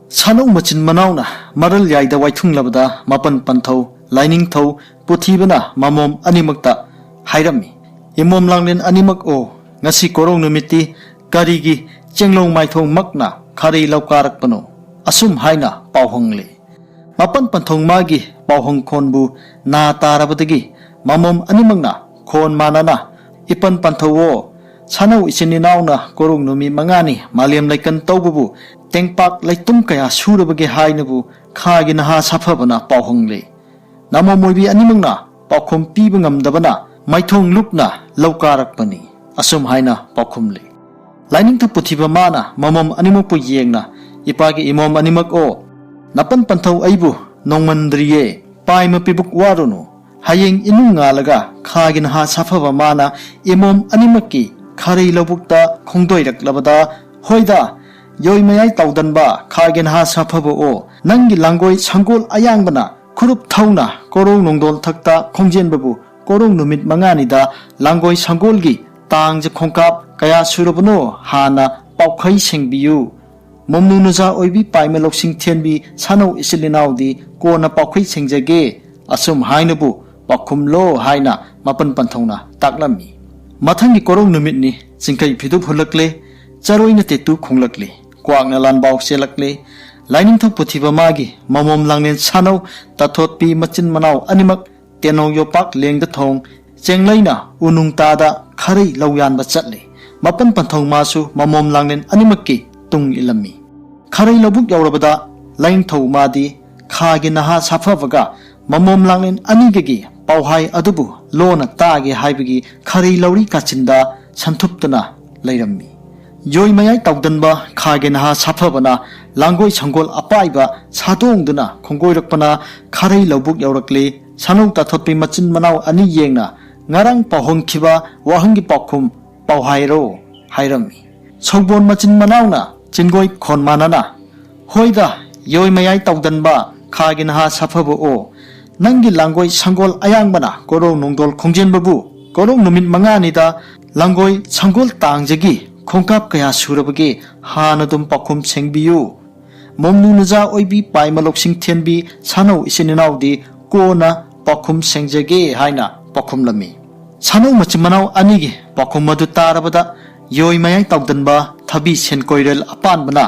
ꯁꯥꯅꯧ ꯃꯆꯤꯟ ꯃꯅꯥꯎꯅ ꯃꯔꯜ ꯌꯥꯏꯗ ꯋꯥꯏꯊꯨꯡꯂꯕꯗ ꯃꯥꯄꯟ ꯄꯟꯊꯧ, ꯂꯥꯏꯅꯤꯡꯊꯧ ꯄꯨꯊꯤꯕꯅ ꯃꯃꯣꯝ ꯑꯅꯤꯃꯛꯇ ꯍꯥꯏꯔꯝꯃꯤ, "ꯏꯃꯣꯝ ꯂꯥꯡꯂꯦꯟ ꯑꯅꯤꯃꯛ ꯑꯣ, ꯉꯁꯤ ꯀꯣꯔꯧ ꯅꯨꯃꯤꯠꯇꯤ ꯀꯔꯤꯒꯤ ꯆꯦꯡꯂꯧ ꯃꯥꯏꯊꯣꯡꯃꯛꯅ ꯈꯥꯔꯩ ꯂꯧꯀꯥꯔꯛꯄꯅꯣ?" ꯑꯁꯨꯝ ꯍꯥꯏꯅ ꯄꯥꯎꯍꯪꯂꯦ꯫ ꯃꯥꯄꯟ ꯄꯟꯊꯧ ꯃꯥꯒꯤ ꯄꯥꯎꯍꯪ ꯈꯣꯟꯕꯨ ꯅꯥ ꯇꯥꯔꯕꯗꯒꯤ ꯃꯃꯣꯝ ꯑꯅꯤꯃꯛꯅ ꯈꯣꯟ ꯃꯥꯟꯅꯅ, "ꯏꯄꯟ ꯄꯟꯊꯧꯑꯣ, ꯁꯥꯅꯧ ꯏꯆꯤꯟ ꯏꯅꯥꯎꯅ ꯀꯣꯔꯧ ꯅꯨꯃꯤꯠ ꯃꯉꯥꯅꯤ ꯃꯥꯂꯦꯝ ꯂꯩꯀꯟ ꯇꯧꯕꯕꯨ ꯇꯦꯡꯄꯥꯛ ꯂꯩꯇꯨꯝ ꯀꯌꯥ ꯁꯨꯔꯕꯒꯦ?" ꯍꯥꯏꯅꯕꯨ ꯈꯥꯒꯤ ꯅꯍꯥ ꯁꯥꯐꯕꯅ ꯄꯥꯎꯍꯪꯂꯦ꯫ ꯅꯥꯃꯣꯝ ꯑꯣꯏꯕꯤ ꯑꯅꯤꯃꯛꯅ ꯄꯥꯎꯈꯨꯝ ꯄꯤꯕ ꯉꯝꯗꯕꯅ ꯃꯥꯏꯊꯣꯡ ꯂꯨꯞꯅ ꯂꯧꯀꯥꯔꯛꯄꯅꯤ꯫ ꯑꯁꯨꯝ ꯍꯥꯏꯅ ꯄꯥꯎꯈꯨꯝꯂꯤ꯫ ꯂꯥꯏꯅꯤꯡꯊꯧ ꯄꯨꯊꯤꯕ ꯃꯥꯅ ꯃꯃꯣꯝ ꯑꯅꯤꯃꯛꯄꯨ ꯌꯦꯡꯅ, "ꯏꯄꯥꯒꯤ ꯏꯃꯣꯝ ꯑꯅꯤꯃꯛ ꯑꯣ, ꯅꯥꯄꯟ ꯄꯟꯊꯧ ꯑꯩꯕꯨ ꯅꯣꯡꯃꯟꯗ꯭ꯔꯤꯌꯦ, ꯄꯥꯏꯃ ꯄꯤꯕꯨꯛ ꯋꯥꯔꯨꯅꯨ꯫ ꯍꯌꯦꯡ ꯏꯅꯨꯡ ꯉꯥꯜꯂꯒ ꯈꯥꯒꯤ ꯅꯍꯥ ꯁꯥꯐꯕ ꯃꯥꯅ ꯏꯃꯣꯝ ꯑꯅꯤꯃꯛꯀꯤ ꯈꯥꯔꯩ ꯂꯧꯕꯨꯛꯇ ꯈꯣꯡꯗꯣꯏꯔꯛꯂꯕꯗ, ꯍꯣꯏꯗ, ꯌꯣꯏ ꯃꯌꯥꯏ ꯇꯥꯎꯗꯟꯕ ꯈꯥꯒꯤ ꯅꯍꯥ ꯁꯥꯐꯕ ꯑꯣ, ꯅꯪꯒꯤ ꯂꯥꯡꯒꯣꯏ ꯁꯪꯒꯣꯜ ꯑꯌꯥꯡꯕꯅ ꯈꯨꯔꯨꯞ ꯊꯧꯅ ꯀꯣꯔꯧ ꯅꯣꯡꯗꯣꯜ ꯊꯛꯇ ꯈꯣꯡꯖꯦꯟꯕꯕꯨ ꯀꯣꯔꯧ ꯅꯨꯃꯤꯠ ꯃꯉꯥꯅꯤꯗ ꯂꯥꯡꯒꯣꯏ ꯁꯪꯒꯣꯜꯒꯤ ꯇꯥꯡꯖ ꯈꯣꯡꯀꯥꯞ ꯀꯌꯥ ꯁꯨꯔꯕꯅꯣ ꯍꯥꯟꯅ ꯄꯥꯎꯈꯩ ꯁꯦꯡꯕꯤꯌꯨ꯫ ꯃꯣꯝꯅꯨ ꯅꯨꯖꯥ ꯑꯣꯏꯕꯤ ꯄꯥꯏꯃ ꯂꯧꯁꯤꯡ ꯊꯦꯟꯕꯤ ꯁꯥꯅꯧ ꯏꯆꯤꯜ ꯏꯅꯥꯎꯗꯤ ꯀꯣꯟꯅ ꯄꯥꯎꯈꯩ ꯁꯦꯡꯖꯒꯦ꯫ ꯑꯁꯨꯝ ꯍꯥꯏꯅꯕꯨ ꯄꯥꯎꯈꯨꯝꯂꯣ" ꯍꯥꯏꯅ ꯃꯥꯄꯟ ꯄꯟꯊꯧꯅ ꯇꯥꯛꯂꯝꯃꯤ꯫ ꯃꯊꯪꯒꯤ ꯀꯣꯔꯧ ꯅꯨꯃꯤꯠꯅꯤ꯫ ꯆꯤꯡꯈꯩ ꯐꯤꯗꯨꯞ ꯍꯨꯜꯂꯛꯂꯦ, ꯆꯔꯣꯏꯅ ꯇꯦꯇꯨ ꯈꯣꯡꯂꯛꯂꯦ, ꯀ꯭ꯋꯥꯛꯅ ꯂꯥꯟꯕꯥꯎ ꯆꯦꯜꯂꯛꯂꯦ, ꯂꯥꯏꯅꯤꯡꯊꯧ ꯄꯨꯊꯤꯕ ꯃꯥꯒꯤ ꯃꯃꯣꯝ ꯂꯥꯡꯂꯦꯟ ꯁꯥꯅꯧ ꯇꯥꯊꯣꯠꯄꯤ ꯃꯆꯤꯟ ꯃꯅꯥꯎ ꯑꯅꯤꯃꯛ ꯇꯦꯅꯧ ꯌꯣꯄꯥꯛ ꯂꯦꯡꯗ ꯊꯣꯡ ꯆꯦꯡꯂꯩꯅ ꯎꯅꯨꯡ ꯇꯥꯗ ꯈꯔꯩ ꯂꯧ ꯌꯥꯟꯕ ꯆꯠꯂꯤ꯫ ꯃꯄꯟ ꯄꯟꯊꯧ ꯃꯥꯁꯨ ꯃꯃꯣꯝ ꯂꯥꯡꯂꯦꯟ ꯑꯅꯤꯃꯛꯀꯤ ꯇꯨꯡ ꯏꯜꯂꯝꯃꯤ꯫ ꯈꯔꯩ ꯂꯧꯕꯨꯛ ꯌꯧꯔꯕꯗ ꯂꯥꯏꯅꯤꯡꯊꯧ ꯃꯥꯗꯤ ꯈꯥꯒꯤ ꯅꯍꯥ ꯁꯥꯐꯕꯒ ꯃꯃꯣꯝ ꯂꯥꯡꯂꯦꯟ ꯑꯅꯤꯒꯒꯤ ꯄꯥꯎꯍꯥꯏ ꯑꯗꯨꯕꯨ ꯂꯣꯟꯅ ꯇꯥꯒꯦ ꯍꯥꯏꯕꯒꯤ ꯈꯔꯩ ꯂꯧꯔꯤ ꯀꯥꯆꯤꯟꯗ ꯁꯟꯊꯨꯞꯇꯨꯅ ꯂꯩꯔꯝꯃꯤ꯫ ꯌꯣꯏ ꯃꯌꯥꯏ ꯇꯥꯎꯗꯟꯕ ꯈꯥꯒꯤ ꯅꯍꯥ ꯁꯥꯐꯕꯅ ꯂꯥꯡꯒꯣꯏ ꯁꯪꯒꯣꯜ ꯑꯄꯥꯏꯕ ꯁꯥꯗꯣꯡꯗꯨꯅ ꯈꯣꯡꯒꯣꯏꯔꯛꯄꯅ ꯈꯔꯩ ꯂꯧꯕꯨꯛ ꯌꯧꯔꯛꯂꯤ꯫ ꯁꯥꯅꯧ ꯇꯥꯊꯣꯠꯄꯤ ꯃꯆꯤꯟ ꯃꯅꯥꯎ ꯑꯅꯤ ꯌꯦꯡꯅ ꯉꯔꯥꯡ ꯄꯥꯎꯍꯣꯡꯈꯤꯕ ꯋꯥꯍꯪꯒꯤ ꯄꯥꯎꯈꯨꯝ ꯄꯥꯎꯍꯥꯏꯔꯣ ꯍꯥꯏꯔꯝꯃꯤ꯫ ꯁꯧꯕꯣꯟ ꯃꯆꯤꯟ ꯃꯅꯥꯎꯅ ꯆꯤꯡꯒꯣꯏ ꯈꯣꯟ ꯃꯥꯟꯅꯅ, "ꯍꯣꯏꯗ, ꯌꯣꯏ ꯃꯌꯥꯏ ꯇꯥꯎꯗꯟꯕ ꯈꯥꯒꯤ ꯅꯍꯥ ꯁꯥꯐꯕ ꯑꯣ, ꯅꯪꯒꯤ ꯂꯥꯡꯒꯣꯏ ꯁꯪꯒꯣꯜ ꯑꯌꯥꯡꯕꯅ ꯀꯣꯔꯧ ꯅꯣꯡꯗꯣꯜ ꯈꯣꯡꯖꯦꯟꯕꯕꯨ ꯀꯣꯔꯧ ꯅꯨꯃꯤꯠ ꯃꯉꯥꯅꯤꯗ ꯂꯥꯡꯒꯣꯏ ꯁꯪꯒꯣꯜ ꯇꯥꯡꯖꯒꯤ ꯈꯣꯡꯀꯥꯞ ꯀꯌꯥ ꯁꯨꯔꯕꯒꯦ ꯍꯥꯟꯅ ꯑꯗꯨꯝ ꯄꯥꯎꯈꯨꯝ ꯁꯦꯡꯕꯤꯌꯨ꯫ ꯃꯣꯝꯅꯨ ꯅꯨꯖꯥ ꯑꯣꯏꯕꯤ ꯄꯥꯏꯃ ꯂꯧꯁꯤꯡ ꯊꯦꯟꯕꯤ ꯁꯥꯅꯧ ꯏꯆꯤꯟ ꯏꯅꯥꯎꯗꯤ ꯀꯣꯟꯅ ꯄꯥꯎꯈꯨꯝ ꯁꯦꯡꯖꯒꯦ" ꯍꯥꯏꯅ ꯄꯥꯎꯈꯨꯝꯂꯝꯃꯤ꯫ ꯁꯥꯅꯧ ꯃꯆꯤꯟ ꯃꯅꯥꯎ ꯑꯅꯤꯒꯤ ꯄꯥꯎꯈꯨꯝ ꯑꯗꯨ ꯇꯥꯔꯕꯗ ꯌꯣꯏ ꯃꯌꯥꯏ ꯇꯥꯎꯗꯟꯕ ꯊꯕꯤ ꯁꯦꯟꯀꯣꯏꯔꯦꯜ ꯑꯄꯥꯟꯕꯅ,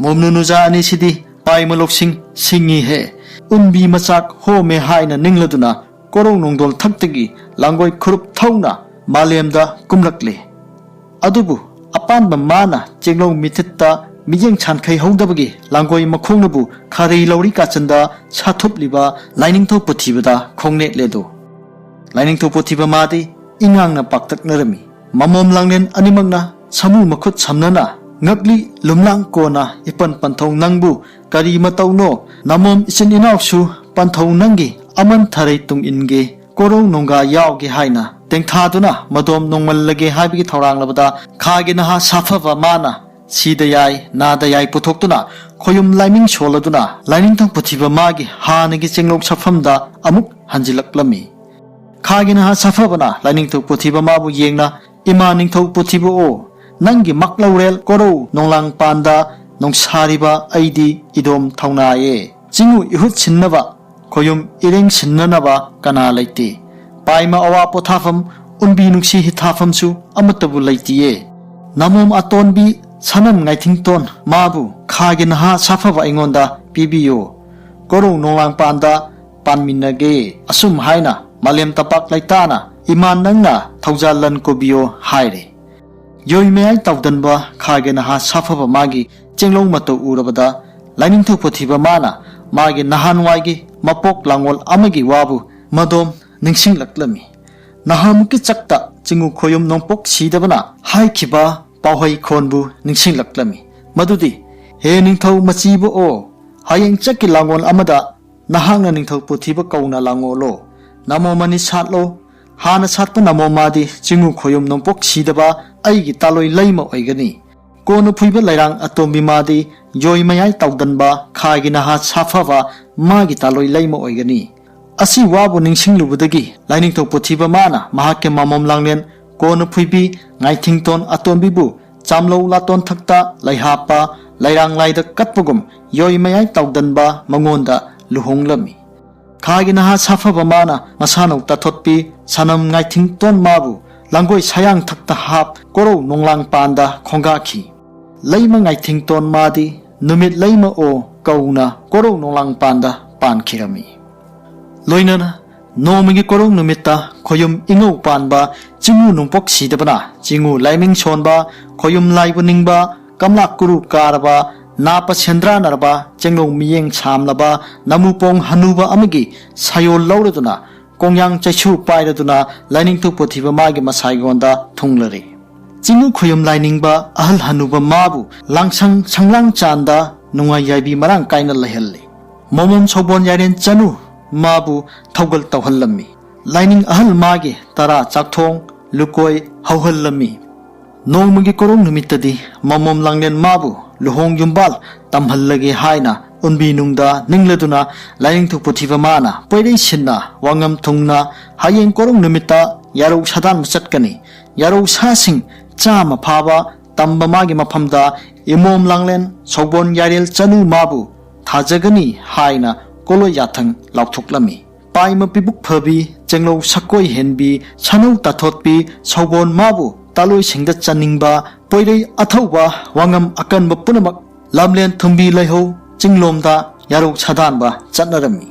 "ꯃꯣꯝꯅꯨ ꯅꯨꯖꯥ ꯑꯅꯤꯁꯤꯗꯤ ꯄꯥꯏꯃ ꯂꯧꯁꯤꯡ ꯁꯤꯡꯉꯤꯍꯦ, ꯎꯟꯕꯤ ꯃꯆꯥꯛ ꯍꯣꯝꯃꯦ" ꯍꯥꯏꯅ ꯅꯤꯡꯂꯗꯨꯅ ꯀꯣꯔꯧ ꯅꯣꯡꯗꯣꯜ ꯊꯛꯇꯒꯤ ꯂꯥꯡꯒꯣꯏ ꯈꯨꯔꯨꯞ ꯊꯧꯅ ꯃꯥꯂꯦꯝꯗ ꯀꯨꯝꯂꯛꯂꯤ꯫ ꯑꯗꯨꯕꯨ ꯑꯄꯥꯟꯕ ꯃꯥꯅ ꯆꯦꯡꯂꯧ ꯃꯤꯊꯤꯠꯇ ꯃꯤꯠꯌꯦꯡ ꯁꯥꯟꯈꯩ ꯍꯧꯗꯕꯒꯤ ꯂꯥꯡꯒꯣꯏ ꯃꯈꯣꯡꯅꯕꯨ ꯈꯥꯔꯩ ꯂꯧꯔꯤ ꯀꯥꯆꯟꯗ ꯁꯥꯊꯨꯞꯂꯤꯕ ꯂꯥꯏꯅꯤꯡꯊꯧ ꯄꯨꯊꯤꯕꯗ ꯈꯣꯡꯅꯦꯠꯂꯦꯗꯨ꯫ ꯂꯥꯏꯅꯤꯡꯊꯧ ꯄꯨꯊꯤꯕ ꯃꯥꯗꯤ ꯏꯉꯥꯡꯅ ꯄꯥꯛꯇꯛꯅꯔꯝꯃꯤ꯫ ꯃꯃꯣꯝ ꯂꯥꯡꯂꯦꯟ ꯑꯅꯤꯃꯛꯅ ꯁꯃꯨ ꯃꯈꯨꯠ ꯁꯝꯅꯅ ꯉꯛꯂꯤ ꯂꯨꯝꯂꯥꯡ ꯀꯣꯟꯅ, "ꯏꯄꯟ ꯄꯟꯊꯧ ꯅꯪꯕꯨ ꯀꯔꯤ ꯃꯇꯧꯅꯣ? ꯅꯃꯣꯝ ꯏꯆꯤꯟ ꯏꯅꯥꯎꯁꯨ ꯄꯟꯊꯧ ꯅꯪꯒꯤ ꯑꯃꯟ ꯊꯔꯩ ꯇꯨꯡ ꯏꯟꯒꯦ, ꯀꯣꯔꯧ ꯅꯣꯡꯒꯥ ꯌꯥꯎꯒꯦ" ꯍꯥꯏꯅ ꯇꯦꯡꯊꯥꯗꯨꯅ ꯃꯗꯣꯝ ꯅꯣꯡꯃꯜꯂꯒꯦ ꯍꯥꯏꯕꯒꯤ ꯊꯧꯔꯥꯡꯂꯕꯗ ꯈꯥꯒꯤ ꯅꯍꯥ ꯁꯥꯐꯕ ꯃꯥꯅ ꯁꯤꯗ ꯌꯥꯏ, ꯅꯥꯗ ꯌꯥꯏ ꯄꯨꯊꯣꯛꯇꯨꯅ ꯈꯣꯌꯨꯝ ꯂꯥꯏꯃꯤꯡ ꯁꯣꯜꯂꯗꯨꯅ ꯂꯥꯏꯅꯤꯡꯊꯧ ꯄꯨꯊꯤꯕ ꯃꯥꯒꯤ ꯍꯥꯟꯅꯒꯤ ꯆꯦꯡꯂꯧ ꯁꯥꯐꯝꯗ ꯑꯃꯨꯛ ꯍꯟꯖꯤꯜꯂꯛꯂꯝꯃꯤ꯫ ꯈꯥꯒꯤ ꯅꯍꯥ ꯁꯥꯐꯕꯅ ꯂꯥꯏꯅꯤꯡꯊꯧ ꯄꯨꯊꯤꯕ ꯃꯥꯕꯨ ꯌꯦꯡꯅ, "ꯏꯃꯥ ꯅꯤꯡꯊꯧ ꯄꯨꯊꯤꯕ ꯑꯣ, ꯅꯪꯒꯤ ꯃꯛꯂꯧꯔꯦꯜ ꯀꯣꯔꯧ ꯅꯣꯡꯂꯥꯡ ꯄꯥꯟꯗ ꯅꯣꯡꯁꯥꯔꯤꯕ ꯑꯩꯗꯤ ꯏꯗꯣꯝ ꯊꯧꯅꯥꯌꯦ꯫ ꯆꯤꯡꯉꯨ ꯏꯍꯨꯠ ꯁꯤꯟꯅꯕ, ꯈꯣꯌꯨꯝ ꯏꯔꯦꯡ ꯁꯤꯟꯅꯅꯕ ꯀꯅꯥ ꯂꯩꯇꯦ꯫ ꯄꯥꯏꯃ ꯑꯋꯥ ꯄꯣꯊꯥꯐꯝ, ꯎꯟꯕꯤ ꯅꯨꯡꯁꯤ ꯍꯤꯊꯥꯐꯝꯁꯨ ꯑꯃꯠꯇꯕꯨ ꯂꯩꯇꯤꯌꯦ꯫ ꯅꯃꯣꯝ ꯑꯇꯣꯟꯕꯤ ꯁꯅꯝ ꯉꯥꯏꯊꯤꯡꯇꯣꯟ ꯃꯥꯕꯨ ꯈꯥꯒꯤ ꯅꯍꯥ ꯁꯥꯐꯕ ꯑꯩꯉꯣꯟꯗ ꯄꯤꯕꯤꯌꯨ꯫ ꯀꯣꯔꯧ ꯅꯣꯡꯂꯥꯡꯄꯥꯟꯗ ꯄꯥꯟꯃꯤꯟꯅꯒꯦ꯫ ꯑꯁꯨꯝ ꯍꯥꯏꯅ ꯃꯥꯂꯦꯝ ꯇꯝꯄꯥꯛ ꯂꯩꯇꯥꯅ ꯏꯃꯥ ꯅꯪꯅ ꯊꯧꯖꯥꯜ ꯂꯟ ꯀꯣꯕꯤꯌꯣ ꯍꯥꯏꯔꯦ꯫ ꯌꯣꯏ ꯃꯌꯥꯏ ꯇꯥꯎꯗꯟꯕ ꯈꯥꯒꯤ ꯅꯍꯥ ꯁꯥꯐꯕ ꯃꯥꯒꯤ ꯆꯦꯡꯂꯧ ꯃꯇꯧ ꯎꯔꯕꯗ ꯂꯥꯏꯅꯤꯡꯊꯧ ꯄꯨꯊꯤꯕ ꯃꯥꯅ ꯃꯥꯒꯤ ꯅꯍꯥꯟꯋꯥꯏꯒꯤ ꯃꯄꯣꯛ ꯂꯥꯡꯒꯣꯜ ꯑꯃꯒꯤ ꯋꯥꯕꯨ ꯃꯗꯣꯝ ꯅꯤꯡꯁꯤꯡꯂꯛꯂꯝꯃꯤ꯫ ꯅꯍꯥꯟꯃꯨꯛꯀꯤ ꯆꯛꯇ ꯆꯤꯡꯉꯨ ꯈꯣꯌꯨꯝ ꯅꯣꯡꯄꯣꯛ ꯁꯤꯗꯕꯅ ꯍꯥꯏꯈꯤꯕ ꯄꯥꯎꯍꯩ ꯈꯣꯟꯕꯨ ꯅꯤꯡꯁꯤꯡꯂꯛꯂꯝꯃꯤ꯫ ꯃꯗꯨꯗꯤ, "ꯍꯦ ꯅꯤꯡꯊꯧ ꯃꯆꯤꯕ ꯑꯣ, ꯍꯌꯦꯡ ꯆꯛꯀꯤ ꯂꯥꯡꯒꯣꯜ ꯑꯃꯗ ꯅꯍꯥꯛꯅ ꯅꯤꯡꯊꯧ ꯄꯨꯊꯤꯕ ꯀꯧꯅ ꯂꯥꯡꯉꯣꯜꯂꯣ꯫ ꯅꯃꯣꯝ ꯑꯅꯤ ꯁꯥꯠꯂꯣ꯫ ꯍꯥꯟꯅ ꯁꯥꯠꯄ ꯅꯃꯣꯝ ꯃꯥꯗꯤ ꯆꯤꯡꯉꯨ ꯈꯣꯌꯨꯝ ꯅꯣꯡꯄꯣꯛ ꯁꯤꯗꯕ ꯑꯩꯒꯤ ꯇꯥꯂꯣꯏ ꯂꯩꯃ ꯑꯣꯏꯒꯅꯤ꯫ ꯀꯣꯟꯅ ꯐꯨꯏꯕ ꯂꯩꯔꯥꯡ ꯑꯇꯣꯝꯕꯤ ꯃꯥꯗꯤ ꯌꯣꯏ ꯃꯌꯥꯏ ꯇꯥꯎꯗꯟꯕ ꯈꯥꯒꯤ ꯅꯍꯥ ꯁꯥꯐꯕ ꯃꯥꯒꯤ ꯇꯥꯂꯣꯏ ꯂꯩꯃ ꯑꯣꯏꯒꯅꯤ꯫ ꯑꯁꯤ ꯋꯥꯕꯨ ꯅꯤꯡꯁꯤꯡꯂꯨꯕꯗꯒꯤ ꯂꯥꯏꯅꯤꯡꯊꯧ ꯄꯨꯊꯤꯕ ꯃꯥꯅ ꯃꯍꯥꯛꯀꯤ ꯃꯃꯣꯝ ꯂꯥꯡꯂꯦꯟ ꯀꯣꯟꯅ ꯐꯨꯏꯕꯤ ꯉꯥꯏꯊꯤꯡꯇꯣꯟ ꯑꯇꯣꯝꯕꯤꯕꯨ ꯆꯥꯝꯂꯧ ꯂꯥꯇꯣꯟ ꯊꯛꯇ ꯂꯩꯍꯥꯞꯄ ꯂꯩꯔꯥꯡ ꯂꯥꯏꯗ ꯀꯠꯄꯒꯨꯝ ꯌꯣꯏ ꯃꯌꯥꯏ ꯇꯥꯎꯗꯟꯕ ꯃꯉꯣꯟꯗ ꯂꯨꯍꯣꯡꯂꯝꯃꯤ꯫ ꯈꯥꯒꯤ ꯅꯍꯥ ꯁꯥꯐꯕ ꯃꯥꯅ ꯃꯁꯥꯅꯧ ꯇꯥꯊꯣꯠꯄꯤ ꯁꯅꯝ ꯉꯥꯏꯊꯤꯡꯇꯣꯟ ꯃꯥꯕꯨ ꯂꯥꯡꯒꯣꯏ ꯁꯥꯌꯥꯡ ꯊꯛꯇ ꯍꯥꯞ ꯀꯣꯔꯧ ꯅꯣꯡꯂꯥꯡ ꯄꯥꯟꯗ ꯈꯣꯡꯒꯥꯈꯤ꯫ ꯂꯩꯃ ꯉꯥꯏꯊꯤꯡꯇꯣꯟ ꯃꯥꯗꯤ ꯅꯨꯃꯤꯠ ꯂꯩꯃ ꯑꯣ ꯀꯧꯅ ꯀꯣꯔꯧ ꯅꯣꯡꯂꯥꯡ ꯄꯥꯟꯗ ꯄꯥꯟꯈꯤꯔꯝꯃꯤ꯫ ꯂꯣꯏꯅꯅ ꯅꯣꯡꯃꯒꯤ ꯀꯣꯔꯧ ꯅꯨꯃꯤꯠꯇ ꯈꯣꯌꯨꯝ ꯏꯉꯧ ꯄꯥꯟꯕ ꯆꯤꯡꯉꯨ ꯅꯣꯡꯄꯣꯛ ꯁꯤꯗꯕꯅ ꯆꯤꯡꯉꯨ ꯂꯥꯏꯃꯤꯡ ꯁꯣꯟꯕ ꯈꯣꯌꯨꯝ ꯂꯥꯏꯕꯨ ꯅꯤꯡꯕ ꯀꯝꯂꯥ ꯀꯨꯔꯨ ꯀꯥꯔꯕ ꯅꯥꯄ ꯁꯦꯟꯗ꯭ꯔꯥꯅꯔꯕ ꯆꯦꯡꯂꯧ ꯃꯤꯌꯦꯡ ꯁꯥꯝꯂꯕ ꯅꯃꯨꯄꯣꯡ ꯍꯅꯨꯕ ꯑꯃꯒꯤ ꯁꯥꯌꯣꯜ ꯂꯧꯔꯗꯨꯅ ꯀꯣꯡꯌꯥꯡ ꯆꯩꯁꯨ ꯄꯥꯏꯔꯗꯨꯅ ꯂꯥꯏꯅꯤꯡꯊꯧ ꯄꯨꯊꯤꯕ ꯃꯥꯒꯤ ꯃꯁꯥꯏꯒꯣꯟꯗ ꯊꯨꯡꯂꯔꯤ꯫ ꯆꯤꯡꯉꯨ ꯈꯣꯌꯨꯝ ꯂꯥꯏꯅꯤꯡꯕ ꯑꯍꯜ ꯍꯅꯨꯕ ꯃꯥꯕꯨ ꯂꯥꯡꯁꯪ ꯁꯪꯂꯥꯡ ꯆꯥꯟꯗ ꯅꯨꯡꯉꯥꯏ ꯌꯥꯏꯕꯤ ꯃꯔꯥꯡ ꯀꯥꯏꯅ ꯂꯩꯍꯜꯂꯤ꯫ ꯃꯣꯃꯣꯝ ꯁꯧꯕꯣꯟ ꯌꯥꯏꯔꯦꯟ ꯆꯅꯨ ꯃꯥꯕꯨ ꯊꯧꯒꯜ ꯇꯧꯍꯜꯂꯝꯃꯤ꯫ ꯂꯥꯏꯅꯤꯡ ꯑꯍꯜ ꯃꯥꯒꯤ ꯇꯔꯥ ꯆꯥꯛꯊꯣꯡ ꯂꯨꯀꯣꯏ ꯍꯧꯍꯜꯂꯝꯃꯤ꯫ ꯅꯣꯡꯃꯒꯤ ꯀꯣꯔꯧ ꯅꯨꯃꯤꯠꯇꯗꯤ ꯃꯃꯣꯝ ꯂꯥꯡꯂꯦꯟ ꯃꯥꯕꯨ ꯂꯨꯍꯣꯡ ꯌꯨꯝꯕꯥꯜ ꯇꯝꯍꯜꯂꯒꯦ ꯍꯥꯏꯅ ꯎꯟꯕꯤ ꯅꯨꯡꯗ ꯅꯤꯡꯂꯗꯨꯅ ꯂꯥꯏꯅꯤꯡꯊꯧ ꯄꯨꯊꯤꯕ ꯃꯥꯅ ꯄꯣꯏꯔꯩ ꯁꯤꯟꯅ ꯋꯥꯉꯝ ꯊꯨꯡꯅ ꯍꯌꯦꯡ ꯀꯣꯔꯧ ꯅꯨꯃꯤꯠꯇ ꯌꯥꯔꯧ ꯁꯥꯗꯥꯟꯕ ꯆꯠꯀꯅꯤ꯫ ꯌꯥꯔꯧ ꯁꯥꯁꯤꯡ ꯆꯥꯝꯃ ꯐꯥꯕ ꯇꯝꯕ ꯃꯥꯒꯤ ꯃꯐꯝꯗ ꯏꯃꯣꯝ ꯂꯥꯡꯂꯦꯟ ꯁꯧꯕꯣꯟ ꯌꯥꯏꯔꯦꯜ ꯆꯅꯨ ꯃꯥꯕꯨ ꯊꯥꯖꯒꯅꯤ ꯍꯥꯏꯅ ꯀꯣꯂꯣꯏ ꯌꯥꯊꯪ ꯂꯥꯎꯊꯣꯛꯂꯝꯃꯤ꯫ ꯄꯥꯏꯃ ꯄꯤꯕꯨꯛ ꯐꯕꯤ, ꯆꯦꯡꯂꯧ ꯁꯛꯀꯣꯏ ꯍꯦꯟꯕꯤ, ꯁꯅꯧ ꯇꯥꯊꯣꯠꯄꯤ, ꯁꯧꯕꯣꯟ ꯃꯥꯕꯨ ꯇꯥꯂꯣꯏꯁꯤꯡꯗ ꯆꯟꯅꯤꯡꯕ, ꯄꯣꯏꯔꯩ ꯑꯊꯧꯕ, ꯋꯥꯉꯝ ꯑꯀꯟꯕ ꯄꯨꯝꯅꯃꯛ ꯂꯝꯂꯦꯟ ꯊꯨꯝꯕꯤ ꯂꯩꯍꯧ ꯆꯤꯡꯂꯣꯝꯗ ꯌꯥꯔꯧ ꯁꯥꯗꯥꯟꯕ ꯆꯠꯅꯔꯝꯃꯤ꯫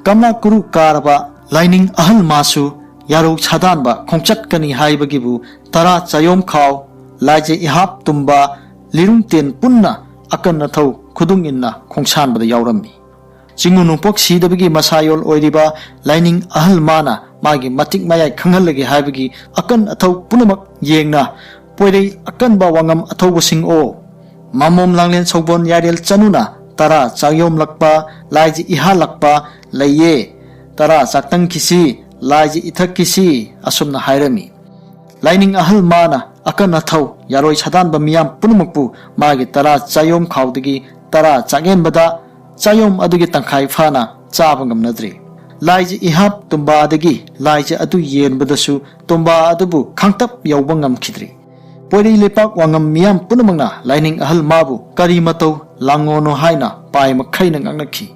ꯀꯝꯂꯥ ꯀꯨꯔꯨ ꯀꯥꯔꯕ ꯂꯥꯏꯅꯤꯡ ꯑꯍꯜ ꯃꯥꯁꯨ ꯌꯥꯔꯧ ꯁꯥꯗꯥꯟꯕ ꯈꯣꯡꯆꯠꯀꯅꯤ ꯍꯥꯏꯕꯒꯤꯕꯨ ꯇꯔꯥ ꯆꯥꯌꯣꯝ ꯈꯥꯎ, ꯂꯥꯏꯖ ꯏꯍꯥꯞ ꯇꯨꯝꯕ, ꯂꯤꯔꯨꯡ ꯇꯦꯟ ꯄꯨꯟꯅ ꯑꯀꯟ ꯑꯊꯧ ꯈꯨꯗꯨꯡ ꯏꯟꯅ ꯈꯣꯡꯁꯥꯟꯕꯗ ꯌꯥꯎꯔꯝꯃꯤ꯫ ꯆꯤꯡꯉꯨ ꯅꯣꯡꯄꯣꯛ ꯁꯤꯗꯕꯒꯤ ꯃꯁꯥꯌꯣꯜ ꯑꯣꯏꯔꯤꯕ ꯂꯥꯏꯅꯤꯡ ꯑꯍꯜ ꯃꯥꯅ ꯃꯥꯒꯤ ꯃꯇꯤꯛ ꯃꯌꯥꯏ ꯈꯪꯍꯜꯂꯒꯦ ꯍꯥꯏꯕꯒꯤ ꯑꯀꯟ ꯑꯊꯧ ꯄꯨꯝꯅꯃꯛ ꯌꯦꯡꯅ, ꯄꯣꯏꯔꯩ ꯑꯀꯟꯕ ꯋꯥꯉꯝ ꯑꯊꯧꯕꯁꯤꯡ ꯑꯣ, ꯃꯃꯣꯝ ꯂꯥꯡꯂꯦꯟ ꯁꯧꯕꯣꯟ ꯌꯥꯏꯔꯦꯜ ꯆꯅꯨꯅ ꯇꯔꯥ ꯆꯥꯛꯌꯣꯝꯂꯛꯄ, ꯂꯥꯏꯖ ꯏꯍꯥꯜꯂꯛꯄ ꯂꯩꯌꯦ꯫ ꯇꯔꯥ ꯆꯥꯛꯇꯪꯈꯤꯁꯤ, ꯂꯥꯏꯖ ꯏꯊꯛꯈꯤꯁꯤ, ꯑꯁꯨꯝꯅ ꯍꯥꯏꯔꯝꯃꯤ꯫ ꯂꯥꯏꯅꯤꯡ ꯑꯍꯜ ꯃꯥꯅ ꯑꯀꯟ ꯑꯊꯧ ꯌꯥꯔꯣꯏ ꯁꯥꯗꯥꯟꯕ ꯃꯤꯌꯥꯝ ꯄꯨꯝꯅꯃꯛꯄꯨ ꯃꯥꯒꯤ ꯇꯔꯥ ꯆꯥꯌꯣꯝ ꯈꯥꯎꯗꯒꯤ ꯇꯔꯥ ꯆꯥꯛꯌꯦꯟꯕꯗ ꯆꯥꯌꯣꯝ ꯑꯗꯨꯒꯤ ꯇꯪꯈꯥꯏ ꯐꯥꯅ ꯆꯥꯕ ꯉꯝꯅꯗ꯭ꯔꯤ꯫ ꯂꯥꯏꯖ ꯏꯍꯥꯞ ꯇꯨꯝꯕꯥꯗꯒꯤ ꯂꯥꯏꯖ ꯑꯗꯨ ꯌꯦꯟꯕꯗꯁꯨ ꯇꯨꯝꯕꯥ ꯑꯗꯨꯕꯨ ꯈꯥꯡꯇꯞ ꯌꯧꯕ ꯉꯝꯈꯤꯗ꯭ꯔꯤ꯫ ꯄꯣꯏꯔꯩ ꯂꯩꯄꯥꯛ ꯋꯥꯉꯝ ꯃꯤꯌꯥꯝ ꯄꯨꯝꯅꯃꯛꯅ ꯂꯥꯏꯅꯤꯡ ꯑꯍꯜ ꯃꯥꯕꯨ ꯀꯔꯤ ꯃꯇꯧ ꯂꯥꯡꯉꯣꯅꯣ ꯍꯥꯏꯅ ꯄꯥꯏ ꯃꯈꯩꯅ ꯉꯥꯡꯅꯈꯤ꯫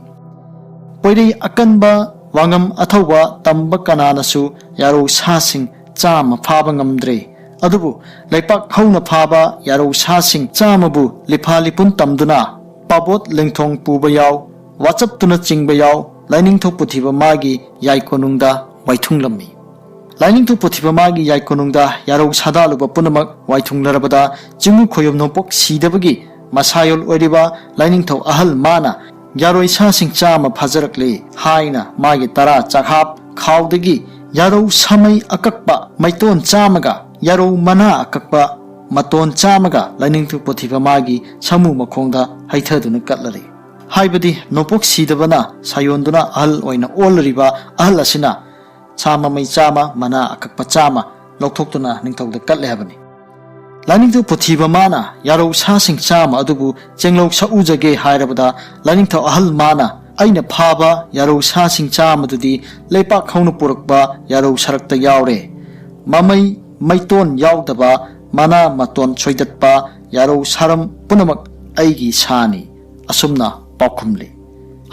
ꯄꯣꯏꯔꯩ ꯑꯀꯟꯕ ꯋꯥꯉꯝ ꯑꯊꯧꯕ ꯇꯝꯕ ꯀꯅꯥꯅꯁꯨ ꯌꯥꯔꯧ ꯁꯥꯁꯤꯡ ꯆꯥꯝꯃ ꯐꯥꯕ ꯉꯝꯗ꯭ꯔꯦ꯫ ꯑꯗꯨꯕꯨ ꯂꯩꯄꯥꯛ ꯍꯧꯅ ꯐꯥꯕ ꯌꯥꯔꯧ ꯁꯥꯁꯤꯡ ꯆꯥꯝꯃꯕꯨ ꯂꯤꯐꯥ ꯂꯤꯄꯨꯟ ꯇꯝꯗꯨꯅ ꯄꯥꯕꯣꯠ ꯂꯦꯡꯊꯣꯡ ꯄꯨꯕ ꯌꯥꯎ, ꯋꯥꯆꯞꯇꯨꯅ ꯆꯤꯡꯕ ꯌꯥꯎ, ꯂꯥꯏꯅꯤꯡꯊꯧ ꯄꯨꯊꯤꯕ ꯃꯥꯒꯤ ꯌꯥꯏꯀꯣꯅꯨꯡꯗ ꯋꯥꯏꯊꯨꯡꯂꯝꯃꯤ꯫ ꯂꯥꯏꯅꯤꯡꯊꯧ ꯄꯨꯊꯤꯕ ꯃꯥꯒꯤ ꯌꯥꯏꯀꯣꯅꯨꯡꯗ ꯌꯥꯔꯧ ꯁꯥꯗꯥꯜꯂꯨꯕ ꯄꯨꯝꯅꯃꯛ ꯋꯥꯏꯊꯨꯡꯂꯔꯕꯗ ꯆꯤꯡꯉꯨ ꯈꯣꯌꯨꯝ ꯅꯣꯡꯄꯣꯛ ꯁꯤꯗꯕꯒꯤ ꯃꯁꯥꯌꯣꯜ ꯑꯣꯏꯔꯤꯕ ꯂꯥꯏꯅꯤꯡꯊꯧ ꯑꯍꯜ ꯃꯥꯅ ꯌꯥꯔꯣꯏ ꯁꯥꯁꯤꯡ ꯆꯥꯝꯃ ꯐꯥꯖꯔꯛꯂꯦ ꯍꯥꯏꯅ ꯃꯥꯒꯤ ꯇꯔꯥ ꯆꯥꯛꯍꯥꯞ ꯈꯥꯎꯗꯒꯤ ꯌꯥꯔꯧ ꯁꯥꯃꯩ ꯑꯀꯛꯄ ꯃꯩꯇꯣꯟ ꯆꯥꯝꯃꯒ ꯌꯥꯔꯧ ꯃꯅꯥ ꯑꯀꯛꯄ ꯃꯇꯣꯟ ꯆꯥꯝꯃꯒ ꯂꯥꯏꯅꯤꯡꯊꯧ ꯄꯨꯊꯤꯕ ꯃꯥꯒꯤ ꯁꯥꯃꯨ ꯃꯈꯣꯡꯗ ꯍꯩꯊꯗꯨꯅ ꯀꯠꯂꯔꯦ꯫ ꯍꯥꯏꯕꯗꯤ ꯅꯣꯡꯄꯣꯛ ꯁꯤꯗꯕꯅ ꯁꯥꯌꯣꯟꯗꯨꯅ ꯑꯍꯜ ꯑꯣꯏꯅ ꯑꯣꯜꯂꯔꯤꯕ ꯑꯍꯜ ꯑꯁꯤꯅ ꯁꯥ ꯃꯃꯩ ꯆꯥꯝꯃ, ꯃꯅꯥ ꯑꯀꯛꯄ ꯆꯥꯝꯃ ꯂꯧꯊꯣꯛꯇꯨꯅ ꯅꯤꯡꯊꯧꯗ ꯀꯠꯂꯦ ꯍꯥꯏꯕꯅꯤ꯫ ꯂꯥꯏꯅꯤꯡꯊꯧ ꯄꯨꯊꯤꯕ ꯃꯥꯅ ꯌꯥꯔꯧ ꯁꯥꯁꯤꯡ ꯆꯥꯝꯃ ꯑꯗꯨꯕꯨ ꯆꯦꯡꯂꯧ ꯁꯛꯎꯖꯒꯦ ꯍꯥꯏꯔꯕꯗ, ꯂꯥꯏꯅꯤꯡꯊꯧ ꯑꯍꯜ ꯃꯥꯅ ꯑꯩꯅ ꯐꯥꯕ ꯌꯥꯔꯧ ꯁꯥꯁꯤꯡ ꯆꯥꯝꯃꯗꯨꯗꯤ ꯂꯩꯄꯥꯛ ꯍꯧꯅ ꯄꯨꯔꯛꯄ ꯌꯥꯔꯧ ꯁꯔꯛꯇ ꯌꯥꯎꯔꯦ꯫ ꯃꯃꯩ, ꯃꯩꯇꯣꯟ ꯌꯥꯎꯗꯕ, ꯃꯅꯥ ꯃꯇꯣꯟ ꯁꯣꯏꯗꯠꯄ ꯌꯥꯔꯧ ꯁꯥꯔꯝ ꯄꯨꯝꯅꯃꯛ ꯑꯩꯒꯤ ꯁꯥꯅꯤ꯫ ꯑꯁꯨꯝꯅ ꯄꯥꯎꯈꯨꯝꯂꯤ꯫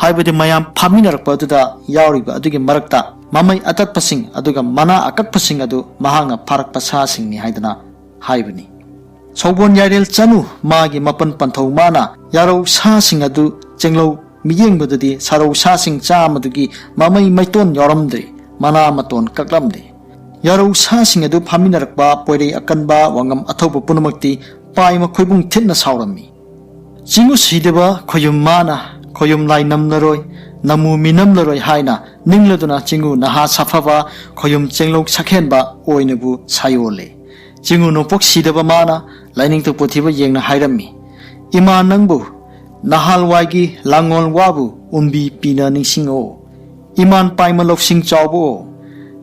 ꯍꯥꯏꯕꯗꯤ ꯃꯌꯥꯝ ꯐꯥꯃꯤꯟꯅꯔꯛꯄ ꯑꯗꯨꯗ ꯌꯥꯎꯔꯤꯕ ꯑꯗꯨꯒꯤ ꯃꯔꯛꯇ ꯃꯃꯩ ꯑꯇꯠꯄꯁꯤꯡ ꯑꯗꯨꯒ ꯃꯅꯥ ꯑꯀꯛꯄꯁꯤꯡ ꯑꯗꯨ ꯃꯍꯥꯛꯅ ꯐꯥꯔꯛꯄ ꯁꯥꯁꯤꯡꯅꯤ ꯍꯥꯏꯗꯅ ꯍꯥꯏꯕꯅꯤ꯫ ꯁꯧꯕꯣꯟ ꯌꯥꯏꯔꯦꯜ ꯆꯅꯨ ꯃꯥꯒꯤ ꯃꯄꯟ ꯄꯟꯊꯧ ꯃꯥꯅ ꯌꯥꯔꯧ ꯁꯥꯁꯤꯡ ꯑꯗꯨ ꯆꯦꯡꯂꯧ ꯃꯤꯠꯌꯦꯡꯕꯗꯗꯤ ꯁꯥꯔꯧ ꯁꯥꯁꯤꯡ ꯆꯥꯝꯃꯗꯨꯒꯤ ꯃꯃꯩ ꯃꯩꯇꯣꯟ ꯌꯥꯎꯔꯝꯗ꯭ꯔꯤ, ꯃꯅꯥ ꯃꯇꯣꯟ ꯀꯛꯂꯝꯗꯦ꯫ ꯌꯥꯔꯧ ꯁꯥꯁꯤꯡ ꯑꯗꯨ ꯐꯥꯃꯤꯟꯅꯔꯛꯄ ꯄꯣꯏꯔꯩ ꯑꯀꯟꯕ ꯋꯥꯉꯝ ꯑꯊꯧꯕ ꯄꯨꯝꯅꯃꯛꯇꯤ ꯄꯥꯏꯃ ꯈꯣꯏꯕꯨꯡ ꯊꯤꯠꯅ ꯁꯥꯎꯔꯝꯃꯤ꯫ ꯆꯤꯡꯉꯨ ꯁꯤꯗꯕ ꯈꯣꯌꯨꯝ ꯃꯥꯅ ꯈꯣꯌꯨꯝ ꯂꯥꯏ ꯅꯝꯂꯔꯣꯏ, ꯅꯃꯨ ꯃꯤꯅꯝꯂꯔꯣꯏ ꯍꯥꯏꯅ ꯅꯤꯡꯂꯗꯨꯅ ꯆꯤꯡꯉꯨ ꯅꯍꯥ ꯁꯥꯐꯕ ꯈꯣꯌꯨꯝ ꯆꯦꯡꯂꯧ ꯁꯛꯍꯦꯟꯕ ꯑꯣꯏꯅꯕꯨ ꯁꯥꯌꯣꯜꯂꯦ꯫ ꯆꯤꯡꯉꯨ ꯅꯣꯡꯄꯣꯛ ꯁꯤꯗꯕ ꯃꯥꯅ ꯂꯥꯏꯅꯤꯡꯊꯧ ꯄꯨꯊꯤꯕ ꯌꯦꯡꯅ ꯍꯥꯏꯔꯝꯃꯤ, "ꯏꯃꯥ ꯅꯪꯕꯨ ꯅꯍꯥꯜꯋꯥꯏꯒꯤ ꯂꯥꯡꯉꯣꯜ ꯋꯥꯕꯨ ꯎꯟꯕꯤ ꯄꯤꯅ ꯅꯤꯡꯁꯤꯡꯉꯛꯑꯣ꯫ ꯏꯃꯥꯟ ꯄꯥꯏꯃ ꯂꯧꯁꯤꯡ ꯆꯥꯎꯕꯑꯣ꯫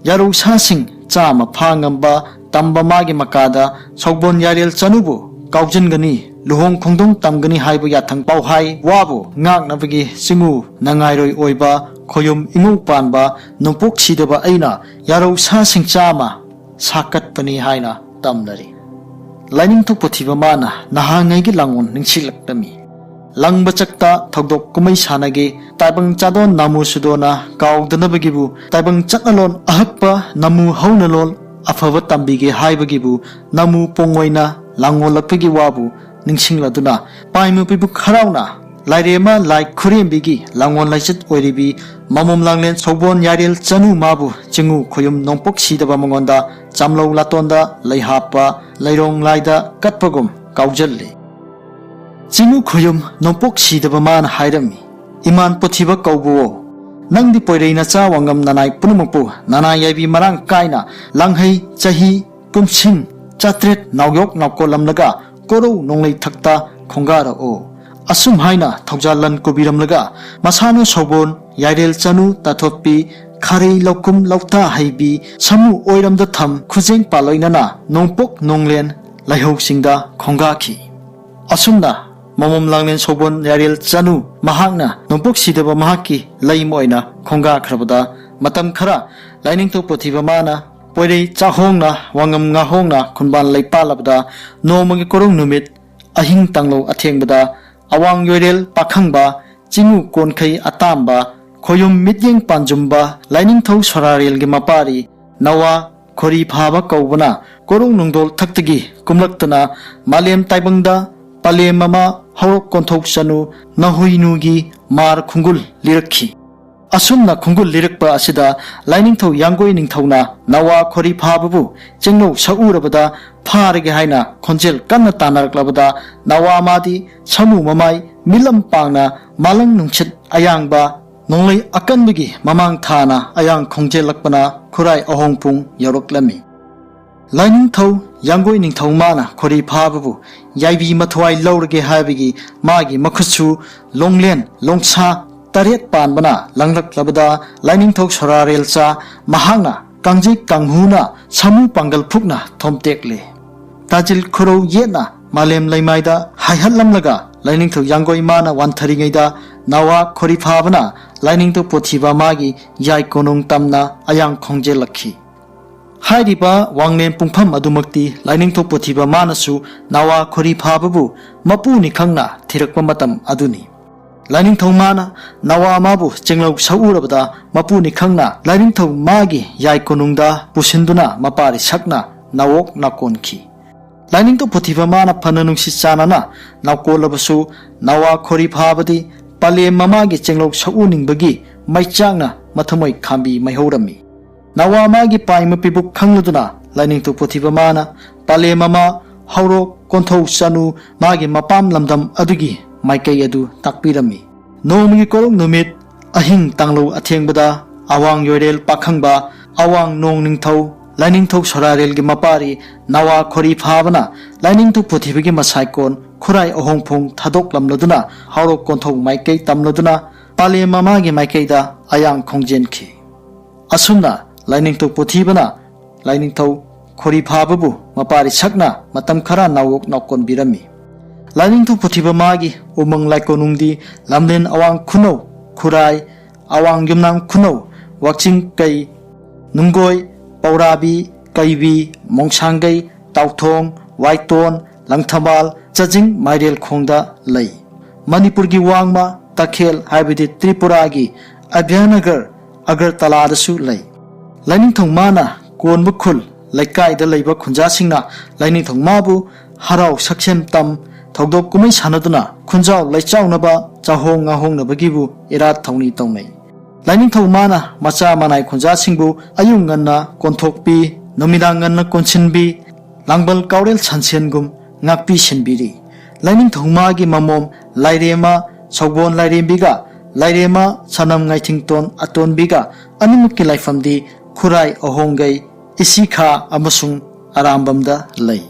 ꯌꯥꯔꯧ ꯁꯥꯁꯤꯡ ꯆꯥꯝꯃ ꯐꯥ ꯉꯝꯕ ꯇꯝꯕ ꯃꯥꯒꯤ ꯃꯀꯥꯗ ꯁꯧꯕꯣꯟ ꯌꯥꯏꯔꯦꯜ ꯆꯅꯨꯕꯨ ꯀꯥꯎꯖꯟꯒꯅꯤ, ꯂꯨꯍꯣꯡ ꯈꯣꯡꯗꯣꯡ ꯇꯝꯒꯅꯤ ꯍꯥꯏꯕ ꯌꯥꯊꯪ ꯄꯥꯎꯍꯥꯏ ꯋꯥꯕꯨ ꯉꯥꯛꯅꯕꯒꯤ ꯆꯤꯡꯉꯨ ꯅꯉꯥꯏꯔꯣꯏ ꯑꯣꯏꯕ ꯈꯣꯌꯨꯝ ꯏꯉꯧ ꯄꯥꯟꯕ ꯅꯣꯡꯄꯣꯛ ꯁꯤꯗꯕ ꯑꯩꯅ ꯌꯥꯔꯧ ꯁꯥꯁꯤꯡ ꯆꯥꯝꯃ ꯁꯥꯀꯠꯄꯅꯤ" ꯍꯥꯏꯅ ꯇꯝꯅꯔꯤ꯫ ꯂꯥꯏꯅꯤꯡꯊꯧ ꯄꯨꯊꯤꯕ ꯃꯥꯅ ꯅꯍꯥꯉꯩꯒꯤ ꯂꯥꯡꯑꯣꯟ ꯅꯤꯡꯁꯤꯡꯂꯛꯂꯝꯃꯤ꯫ ꯂꯪꯕ ꯆꯛꯇ ꯊꯧꯗꯣꯛ ꯀꯨꯝꯍꯩ ꯁꯥꯟꯅꯒꯦ, ꯇꯥꯏꯕꯪ ꯆꯥꯗꯣꯟ ꯅꯥꯃꯨ ꯁꯨꯗꯣꯅ ꯀꯥꯎꯗꯅꯕꯒꯤꯕꯨ ꯇꯥꯏꯕꯪ ꯆꯠꯅꯂꯣꯟ ꯑꯍꯛꯄ ꯅꯃꯨ ꯍꯧꯅꯂꯣꯟ ꯑꯐꯕ ꯇꯝꯕꯤꯒꯦ ꯍꯥꯏꯕꯒꯤꯕꯨ ꯅꯃꯨ ꯄꯣꯡꯉꯣꯏꯅ ꯂꯥꯡꯑꯣꯜꯂꯛꯄꯒꯤ ꯋꯥꯕꯨ ꯅꯤꯡꯁꯤꯡꯂꯗꯨꯅ ꯄꯥꯏꯃ ꯄꯤꯕꯨ ꯈꯔꯥꯎꯅ ꯂꯥꯏꯔꯦꯝꯃ ꯂꯥꯏ ꯈꯨꯔꯦꯝꯕꯤꯒꯤ ꯂꯥꯡꯑꯣꯟ ꯂꯥꯏꯆꯠ ꯑꯣꯏꯔꯤꯕꯤ ꯃꯃꯣꯝ ꯂꯥꯡꯂꯦꯟ ꯁꯧꯕꯣꯟ ꯌꯥꯏꯔꯦꯜ ꯆꯅꯨ ꯃꯥꯕꯨ ꯆꯤꯡꯉꯨ ꯈꯣꯌꯨꯝ ꯅꯣꯡꯄꯣꯛ ꯁꯤꯗꯕ ꯃꯉꯣꯟꯗ ꯆꯥꯝꯂꯧ ꯂꯥꯇꯣꯟꯗ ꯂꯩꯍꯥꯞꯄ ꯂꯩꯔꯣꯡ ꯂꯥꯏꯗ ꯀꯠꯄꯒꯨꯝ ꯀꯥꯎꯖꯜꯂꯤ꯫ ꯆꯤꯡꯉꯨ ꯈꯣꯌꯨꯝ ꯅꯣꯡꯄꯣꯛ ꯁꯤꯗꯕ ꯃꯥꯅ ꯍꯥꯏꯔꯝꯃꯤ, "ꯏꯃꯥꯟ ꯄꯨꯊꯤꯕ ꯀꯧꯕꯨꯑꯣ, ꯅꯪꯗꯤ ꯄꯣꯏꯔꯩ ꯅꯆꯥ ꯋꯥꯉꯝ ꯅꯅꯥꯏ ꯄꯨꯝꯅꯃꯛꯄꯨ ꯅꯅꯥꯏ ꯌꯥꯏꯕꯤ ꯃꯔꯥꯡ ꯀꯥꯏꯅ ꯂꯥꯡꯍꯩ ꯆꯍꯤ ꯀꯨꯝꯁꯤꯡ ꯆꯥꯇ꯭ꯔꯦꯠ ꯅꯥꯎꯌꯣꯛ ꯅꯥꯎꯀꯣꯜꯂꯝꯂꯒ ꯀꯣꯔꯧ ꯅꯣꯡꯂꯩ ꯊꯛꯇ ꯈꯣꯡꯒꯥꯔꯛꯑꯣ"꯫ ꯑꯁꯨꯝ ꯍꯥꯏꯅ ꯊꯧꯖꯥꯜ ꯂꯟ ꯀꯨꯕꯤꯔꯝꯂꯒ ꯃꯁꯥꯅ ꯁꯧꯕꯣꯟ ꯌꯥꯏꯔꯦꯜ ꯆꯅꯨ ꯇꯥꯊꯣꯠꯄꯤ ꯈꯥꯔꯩ ꯂꯧꯀꯨꯝ ꯂꯧꯇꯥ ꯍꯩꯕꯤ ꯁꯃꯨ ꯑꯣꯏꯔꯝꯗ ꯊꯝ ꯈꯨꯖꯦꯡ ꯄꯥꯂꯣꯏꯅꯅ ꯅꯣꯡꯄꯣꯛ ꯅꯣꯡꯂꯦꯟ ꯂꯩꯍꯧꯁꯤꯡꯗ ꯈꯣꯡꯒꯥꯈꯤ꯫ ꯑꯁꯨꯝꯅ ꯃꯃꯣꯝ ꯂꯥꯡꯂꯦꯟ ꯁꯧꯕꯣꯟ ꯌꯥꯏꯔꯦꯜ ꯆꯅꯨ ꯃꯍꯥꯛꯅ ꯅꯣꯡꯄꯣꯛ ꯁꯤꯗꯕ ꯃꯍꯥꯛꯀꯤ ꯂꯩꯃ ꯑꯣꯏꯅ ꯈꯣꯡꯒꯥꯈ꯭ꯔꯕꯗ ꯃꯇꯝ ꯈꯔ ꯂꯥꯏꯅꯤꯡꯊꯧ ꯄꯨꯊꯤꯕ ꯃꯥꯅ ꯄꯣꯏꯔꯩ ꯆꯥꯛꯍꯣꯡꯅ ꯋꯥꯉꯝ ꯉꯥꯍꯣꯡꯅ ꯈꯨꯟꯕꯥꯟ ꯂꯩꯄꯥꯜꯂꯕꯗ ꯅꯣꯡꯃꯒꯤ ꯀꯣꯔꯧ ꯅꯨꯃꯤꯠ ꯑꯍꯤꯡ ꯇꯥꯡꯂꯧ ꯑꯊꯦꯡꯕꯗ ꯑꯋꯥꯡ ꯌꯣꯏꯔꯦꯜ ꯄꯥꯈꯪꯕ ꯆꯤꯡꯉꯨ ꯀꯣꯟꯈꯩ ꯑꯇꯥꯝꯕ ꯈꯣꯌꯨꯝ ꯃꯤꯠꯌꯦꯡ ꯄꯥꯟꯖꯨꯝꯕ ꯂꯥꯏꯅꯤꯡꯊꯧ ꯁꯣꯔꯥꯔꯦꯜꯒꯤ ꯃꯄꯥꯔꯤ ꯅꯋꯥ ꯈꯣꯔꯤ ꯐꯥꯕ ꯀꯧꯕꯅ ꯀꯣꯔꯣꯡ ꯅꯨꯡꯗꯣꯜ ꯊꯛꯇꯒꯤ ꯀꯨꯝꯂꯛꯇꯅ ꯃꯥꯂꯦꯝ ꯇꯥꯏꯕꯪꯗ ꯄꯂꯦꯝ ꯑꯃ ꯍꯧꯔꯣꯛ ꯀꯣꯟꯊꯧ ꯆꯅꯨ ꯅꯍꯨꯏꯅꯨꯒꯤ ꯃꯥꯔ ꯈꯨꯡꯒꯨꯜ ꯂꯤꯔꯛꯈꯤ꯫ ꯑꯁꯨꯝꯅ ꯈꯨꯡꯒꯨꯜ ꯂꯤꯔꯛꯄ ꯑꯁꯤꯗ ꯂꯥꯏꯅꯤꯡꯊꯧ ꯌꯥꯡꯒꯣꯏ ꯅꯤꯡꯊꯧꯅ ꯅꯋꯥ ꯈꯣꯔꯤ ꯐꯥꯕꯕꯨ ꯆꯦꯡꯂꯧ ꯁꯛꯎꯔꯕꯗ ꯐꯥꯔꯒꯦ ꯍꯥꯏꯅ ꯈꯣꯟꯖꯦꯜ ꯀꯟꯅ ꯇꯥꯟꯅꯔꯛꯂꯕꯗ ꯅꯋꯥ ꯃꯥꯗꯤ ꯁꯥꯃꯨ ꯃꯃꯥꯏ ꯃꯤꯂꯝ ꯄꯥꯡꯅ ꯃꯥꯂꯪ ꯅꯨꯡꯁꯤꯠ ꯑꯌꯥꯡꯕ ꯅꯣꯡꯂꯩ ꯑꯀꯟꯕꯒꯤ ꯃꯃꯥꯡ ꯊꯥꯅ ꯑꯌꯥꯡ ꯈꯣꯡꯖꯦꯜꯂꯛꯄꯅ ꯈꯨꯔꯥꯏ ꯑꯍꯣꯡꯄꯨꯡ ꯌꯧꯔꯛꯂꯝꯃꯤ꯫ ꯂꯥꯏꯅꯤꯡꯊꯧ ꯌꯥꯡꯒꯣꯏ ꯅꯤꯡꯊꯧ ꯃꯥꯅ ꯈꯣꯔꯤ ꯐꯥꯕꯕꯨ ꯌꯥꯏꯕꯤ ꯃꯊ꯭ꯋꯥꯏ ꯂꯧꯔꯒꯦ ꯍꯥꯏꯕꯒꯤ ꯃꯥꯒꯤ ꯃꯈꯨꯠꯁꯨ ꯂꯣꯡꯂꯦꯟ ꯂꯣꯡꯁꯥ ꯇꯔꯦꯠ ꯄꯥꯟꯕꯅ ꯂꯪꯂꯛꯂꯕꯗ ꯂꯥꯏꯅꯤꯡꯊꯧ ꯁꯣꯔꯥꯔꯦꯜꯆꯥ ꯃꯍꯥꯛꯅ ꯀꯥꯡꯖꯩ ꯀꯥꯡꯍꯨꯅ ꯁꯥꯃꯨ ꯄꯥꯡꯒꯜ ꯐꯨꯛꯅ ꯊꯣꯝꯇꯦꯛꯂꯦ꯫ ꯇꯥꯖꯤꯜ ꯈꯨꯔꯧ ꯌꯦꯠꯅ ꯃꯥꯂꯦꯝ ꯂꯩꯃꯥꯏꯗ ꯍꯥꯏꯍꯠꯂꯝꯂꯒ ꯂꯥꯏꯅꯤꯡꯊꯧ ꯌꯥꯡꯒꯣꯏ ꯃꯥꯅ ꯋꯥꯟꯊꯔꯤꯉꯩꯗ ꯅꯋꯥ ꯈꯣꯔꯤ ꯐꯥꯕꯅ ꯂꯥꯏꯅꯤꯡꯊꯧ ꯄꯣꯊꯤꯕ ꯃꯥꯒꯤ ꯌꯥꯏ ꯀꯣꯅꯨꯡ ꯇꯝꯅ ꯑꯌꯥꯡ ꯈꯣꯡꯖꯦꯜꯂꯛꯈꯤ꯫ ꯍꯥꯏꯔꯤꯕ ꯋꯥꯡꯂꯦꯟ ꯄꯨꯡꯐꯝ ꯑꯗꯨꯃꯛꯇꯤ ꯂꯥꯏꯅꯤꯡꯊꯧ ꯄꯣꯊꯤꯕ ꯃꯥꯅꯁꯨ ꯅꯋꯥ ꯈꯣꯔꯤ ꯐꯥꯕꯕꯨ ꯃꯄꯨꯅꯤ ꯈꯪꯅ ꯊꯤꯔꯛꯄ ꯃꯇꯝ ꯑꯗꯨꯅꯤ꯫ ꯂꯥꯏꯅꯤꯡꯊꯧ ꯃꯥꯅ ꯅꯋꯥ ꯃꯥꯕꯨ ꯆꯦꯡꯂꯧ ꯁꯛꯎꯔꯕꯗ ꯃꯄꯨꯅꯤ ꯈꯪꯅ ꯂꯥꯏꯅꯤꯡꯊꯧ ꯃꯥꯒꯤ ꯌꯥꯏ ꯀꯣꯅꯨꯡꯗ ꯄꯨꯁꯤꯟꯗꯨꯅ ꯃꯄꯥꯔꯤ ꯁꯛꯅ ꯅꯥꯋꯣꯛ ꯅꯥꯀꯣꯟꯈꯤ꯫ ꯂꯥꯏꯅꯤꯡꯊꯧ ꯄꯣꯊꯤꯕ ꯃꯥꯅ ꯐꯅ ꯅꯨꯡꯁꯤ ꯆꯥꯟꯅꯅ ꯅꯥꯎꯀꯣꯜꯂꯕꯁꯨ ꯅꯋꯥ ꯈꯣꯔꯤ ꯐꯥꯕꯗꯤ ꯄꯂꯦꯝ ꯃꯃꯥꯒꯤ ꯆꯦꯡꯂꯧ ꯁꯛꯎꯅꯤꯡꯕꯒꯤ ꯃꯩꯆꯥꯛꯅ ꯃꯊꯃꯣꯏ ꯈꯥꯝꯕꯤ ꯃꯩꯍꯧꯔꯝꯃꯤ꯫ ꯅꯋꯥ ꯃꯥꯒꯤ ꯄꯥꯏ ꯃꯄꯤꯕꯨꯛ ꯈꯪꯂꯗꯨꯅ ꯂꯥꯏꯅꯤꯡꯊꯧ ꯄꯣꯊꯤꯕ ꯃꯥꯅ ꯄꯂꯦꯝ ꯃꯃꯥ ꯍꯧꯔꯣꯛ ꯀꯣꯟꯊꯧ ꯆꯅꯨ ꯃꯥꯒꯤ ꯃꯄꯥꯝ ꯂꯝꯗꯝ ꯑꯗꯨꯒꯤ ꯃꯥꯏꯀꯩ ꯑꯗꯨ ꯇꯥꯛꯄꯤꯔꯝꯃꯤ꯫ ꯅꯣꯡꯃꯒꯤ ꯀꯣꯔꯣꯛ ꯅꯨꯃꯤꯠ ꯑꯍꯤꯡ ꯇꯥꯡꯂꯧ ꯑꯊꯦꯡꯕꯗ ꯑꯋꯥꯡ ꯌꯣꯏꯔꯦꯜ ꯄꯥꯈꯪꯕ ꯑꯋꯥꯡ ꯅꯣꯡ ꯅꯤꯡꯊꯧ ꯂꯥꯏꯅꯤꯡꯊꯧ ꯁꯣꯔꯥꯔꯦꯜꯒꯤ ꯃꯄꯥꯔꯤ ꯅꯋꯥ ꯈꯣꯔꯤ ꯐꯥꯕꯅ ꯂꯥꯏꯅꯤꯡꯊꯧ ꯄꯨꯊꯤꯕꯤꯒꯤ ꯃꯁꯥꯏꯀꯣꯟ ꯈꯨꯔꯥꯏ ꯑꯍꯣꯡꯐꯣꯡ ꯊꯥꯗꯣꯛꯂꯝꯂꯗꯨꯅ ꯍꯧꯔꯣꯛ ꯀꯣꯟꯊꯧ ꯃꯥꯏꯀꯩ ꯇꯝꯂꯗꯨꯅ ꯄꯥꯂꯦꯝ ꯃꯃꯥꯒꯤ ꯃꯥꯏꯀꯩꯗ ꯑꯌꯥꯡ ꯈꯣꯡꯖꯦꯟꯈꯤ꯫ ꯑꯁꯨꯝꯅ ꯂꯥꯏꯅꯤꯡꯊꯧ ꯄꯨꯊꯤꯕꯅ ꯂꯥꯏꯅꯤꯡꯊꯧ ꯈꯣꯔꯤ ꯐꯥꯕꯕꯨ ꯃꯄꯥꯔꯤ ꯁꯛꯅ ꯃꯇꯝ ꯈꯔ ꯅꯥꯎꯌꯣꯛ ꯅꯥꯎꯀꯣꯟꯕꯤꯔꯝꯃꯤ꯫ ꯂꯥꯏꯅꯤꯡꯊꯧ ꯄꯨꯊꯤꯕ ꯃꯥꯒꯤ ꯎꯃꯪ ꯂꯥꯏꯀꯣꯅꯨꯡꯗꯤ ꯂꯝꯂꯦꯟ ꯑꯋꯥꯡ ꯈꯨꯅꯧ, ꯈꯨꯔꯥꯏ, ꯑꯋꯥꯡ ꯌꯨꯝꯅꯥꯝ ꯈꯨꯅꯧ, ꯋꯥꯛꯆꯤꯡ ꯀꯩ, ꯅꯨꯡꯒꯣꯏ, ꯄꯧꯔꯥꯕꯤ, ꯀꯩꯕꯤ, ꯃꯣꯡꯁꯥꯡꯒꯩ, ꯇꯥꯎꯊꯣꯡ, ꯋꯥꯏꯇꯣꯟ, ꯂꯪꯊꯕꯥꯜ, ꯆꯥꯖꯤꯡ, ꯃꯥꯏꯔꯦꯜꯈꯣꯡꯗ ꯂꯩ꯫ ꯃꯅꯤꯄꯨꯔꯒꯤ ꯋꯥꯡꯃ, ꯇꯈꯦꯜ ꯍꯥꯏꯕꯗꯤ ꯇ꯭ꯔꯤꯄꯨꯔꯥꯒꯤ ꯑꯚ꯭ꯌꯥꯅꯒꯔ, ꯑꯒꯔꯇꯂꯥꯗꯁꯨ ꯂꯩ꯫ ꯂꯥꯏꯅꯤꯡꯊꯧ ꯃꯥꯅ ꯀꯣꯟꯕ ꯈꯨꯜ ꯂꯩꯀꯥꯏꯗ ꯂꯩꯕ ꯈꯨꯟꯖꯥꯁꯤꯡꯅ ꯂꯥꯏꯅꯤꯡꯊꯧ ꯃꯥꯕꯨ ꯍꯔꯥꯎ ꯁꯛꯁꯦꯝ ꯇꯝ ꯊꯧꯗꯣꯛ ꯀꯨꯝꯍꯩ ꯁꯥꯟꯅꯗꯨꯅ ꯈꯨꯟꯖꯥꯎ ꯂꯩꯆꯥꯎꯅꯕ ꯆꯥꯍꯣꯡ ꯉꯥꯍꯣꯡꯅꯕꯒꯤꯕꯨ ꯏꯔꯥꯠ ꯊꯧꯅꯤ ꯇꯧꯅꯩ꯫ ꯂꯥꯏꯅꯤꯡꯊꯧ ꯃꯥꯅ ꯃꯆꯥ ꯃꯅꯥꯏ ꯈꯨꯟꯖꯥꯁꯤꯡꯕꯨ ꯑꯌꯨꯛ ꯉꯟꯅ ꯀꯣꯟꯊꯣꯛꯄꯤ, ꯅꯨꯃꯤꯗꯥꯡ ꯉꯟꯅ ꯀꯣꯟꯁꯤꯟꯕꯤ, ꯂꯥꯡꯕꯜ ꯀꯥꯎꯔꯦꯜ ꯁꯟꯁꯦꯟꯒꯨꯝ ꯉꯥꯛꯄꯤ ꯁꯦꯟꯕꯤꯔꯤ꯫ ꯂꯥꯏꯅꯤꯡꯊꯧ ꯃꯥꯒꯤ ꯃꯃꯣꯝ ꯂꯥꯏꯔꯦꯝꯃ ꯁꯧꯕꯣꯟ ꯂꯥꯏꯔꯦꯝꯕꯤꯒ ꯂꯥꯏꯔꯦꯝꯃ ꯁꯅꯝ ꯉꯥꯏꯊꯤꯡꯇꯣꯟ ꯑꯇꯣꯟꯕꯤꯒ ꯑꯅꯤꯃꯛꯀꯤ ꯂꯥꯏꯐꯝꯗꯤ ꯈꯨꯔꯥꯏ ꯑꯍꯣꯡꯒꯩ, ꯏꯁꯤꯈꯥ ꯑꯃꯁꯨꯡ ꯑꯔꯥꯝꯕꯝꯗ ꯂꯩ꯫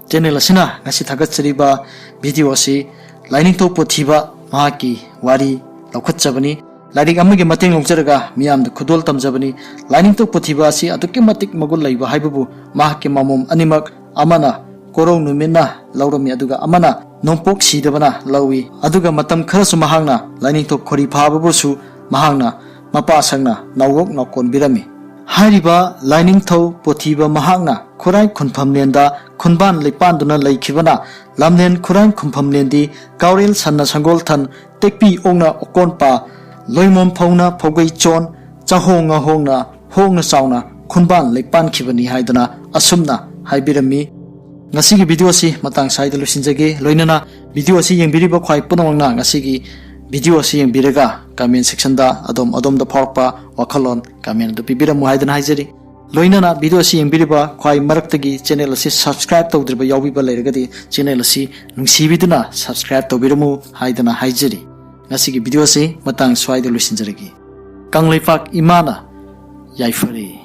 ꯆꯦꯅꯦꯜ ꯑꯁꯤꯅ ꯉꯁꯤ ꯊꯥꯒꯠꯆꯔꯤꯕ ꯚꯤꯗꯤꯑꯣ ꯑꯁꯤ ꯂꯥꯏꯅꯤꯡꯊꯧ ꯄꯣꯊꯤꯕ ꯃꯍꯥꯛꯀꯤ ꯋꯥꯔꯤ ꯂꯧꯈꯠꯆꯕꯅꯤ꯫ ꯂꯥꯏꯔꯤꯛ ꯑꯃꯒꯤ ꯃꯇꯦꯡ ꯂꯧꯖꯔꯒ ꯃꯤꯌꯥꯝꯗ ꯈꯨꯗꯣꯜ ꯇꯝꯖꯕꯅꯤ꯫ ꯂꯥꯏꯅꯤꯡꯊꯧ ꯄꯣꯊꯤꯕ ꯑꯁꯤ ꯑꯗꯨꯛꯀꯤ ꯃꯇꯤꯛ ꯃꯒꯨꯟ ꯂꯩꯕ ꯍꯥꯏꯕꯕꯨ ꯃꯍꯥꯛꯀꯤ ꯃꯃꯣꯝ ꯑꯅꯤꯃꯛ, ꯑꯃꯅ ꯀꯣꯔꯧ ꯅꯨꯃꯤꯠꯅ ꯂꯧꯔꯝꯃꯤ, ꯑꯗꯨꯒ ꯑꯃꯅ ꯅꯣꯡꯄꯣꯛ ꯁꯤꯗꯕꯅ ꯂꯧꯏ꯫ ꯑꯗꯨꯒ ꯃꯇꯝ ꯈꯔꯁꯨ ꯃꯍꯥꯛꯅ ꯂꯥꯏꯅꯤꯡꯊꯧ ꯈꯣꯔꯤ ꯐꯥꯕꯕꯨꯁꯨ ꯃꯍꯥꯛꯅ ꯃꯄꯥ ꯁꯪꯅ ꯅꯥꯎꯔꯣꯛ ꯅꯥꯎꯀꯣꯟꯕꯤꯔꯝꯃꯤ꯫ ꯍꯥꯏꯔꯤꯕ ꯂꯥꯏꯅꯤꯡꯊꯧ ꯄꯣꯊꯤꯕ ꯃꯍꯥꯛꯅ ꯈꯨꯔꯥꯏ ꯈꯨꯟꯐꯝꯂꯦꯟꯗ ꯈꯨꯟꯕꯥꯟ ꯂꯩꯄꯥꯟꯗꯨꯅ ꯂꯩꯈꯤꯕꯅ ꯂꯝꯂꯦꯟ ꯈꯨꯔꯥꯏ ꯈꯨꯟꯐꯝꯂꯦꯟꯗꯤ ꯀꯥꯎꯔꯦꯜ ꯁꯟꯅ ꯁꯪꯒꯣꯜꯊꯟ, ꯇꯦꯛꯄꯤ ꯑꯣꯛꯅ ꯑꯣꯀꯣꯟꯄꯥ, ꯂꯣꯏꯃꯣꯝ ꯐꯧꯅ ꯐꯧꯒꯩ ꯆꯣꯟ, ꯆꯥꯍꯣꯡ ꯉꯥꯍꯣꯡꯅ ꯍꯣꯡꯅ ꯆꯥꯎꯅ ꯈꯨꯟꯕꯥꯟ ꯂꯩꯄꯥꯟꯈꯤꯕꯅꯤ ꯍꯥꯏꯗꯨꯅ ꯑꯁꯨꯝꯅ ꯍꯥꯏꯕꯤꯔꯝꯃꯤ꯫ ꯉꯁꯤꯒꯤ ꯚꯤꯗꯤꯑꯣ ꯑꯁꯤ ꯃꯇꯥꯡ ꯁ꯭ꯋꯥꯏꯗ ꯂꯣꯏꯁꯤꯟꯖꯒꯦ꯫ ꯂꯣꯏꯅꯅ ꯚꯤꯗꯤꯑꯣ ꯑꯁꯤ ꯌꯦꯡꯕꯤꯔꯤꯕ ꯈ꯭ꯋꯥꯏ ꯄꯨꯝꯅꯃꯛꯅ ꯉꯁꯤꯒꯤ ꯚꯤꯗꯤꯑꯣ ꯑꯁꯤ ꯌꯦꯡꯕꯤꯔꯒ ꯀꯃꯦꯟ ꯁꯦꯛꯁꯟꯗ ꯑꯗꯣꯝ ꯑꯗꯣꯝꯗ ꯐꯥꯎꯔꯛꯄ ꯋꯥꯈꯜꯂꯣꯟ ꯀꯃꯦꯟ ꯑꯗꯨ ꯄꯤꯕꯤꯔꯝꯃꯨ ꯍꯥꯏꯗꯨꯅ ꯍꯥꯏꯖꯔꯤ꯫ ꯂꯣꯏꯅꯅ ꯚꯤꯗꯤꯑꯣ ꯑꯁꯤ ꯌꯦꯡꯕꯤꯔꯤꯕ ꯈ꯭ꯋꯥꯏ ꯃꯔꯛꯇꯒꯤ ꯆꯦꯅꯦꯜ ꯑꯁꯤ ꯁꯕꯁꯀ꯭ꯔꯥꯏꯕ ꯇꯧꯗ꯭ꯔꯤꯕ ꯌꯥꯎꯕꯤꯕ ꯂꯩꯔꯒꯗꯤ ꯆꯦꯅꯦꯜ ꯑꯁꯤ ꯅꯨꯡꯁꯤꯕꯤꯗꯨꯅ ꯁꯕꯁꯀ꯭ꯔꯥꯏꯕ ꯇꯧꯕꯤꯔꯝꯃꯨ ꯍꯥꯏꯗꯨꯅ ꯍꯥꯏꯖꯔꯤ꯫ ꯉꯁꯤꯒꯤ ꯚꯤꯗꯤꯑꯣ ꯑꯁꯤ ꯃꯇꯥꯡ ꯁ꯭ꯋꯥꯏꯗ ꯂꯣꯏꯁꯤꯟꯖꯔꯒꯦ꯫ ꯀꯪꯂꯩꯄꯥꯛ ꯏꯃꯥꯅ ꯌꯥꯏꯐꯔꯦ꯫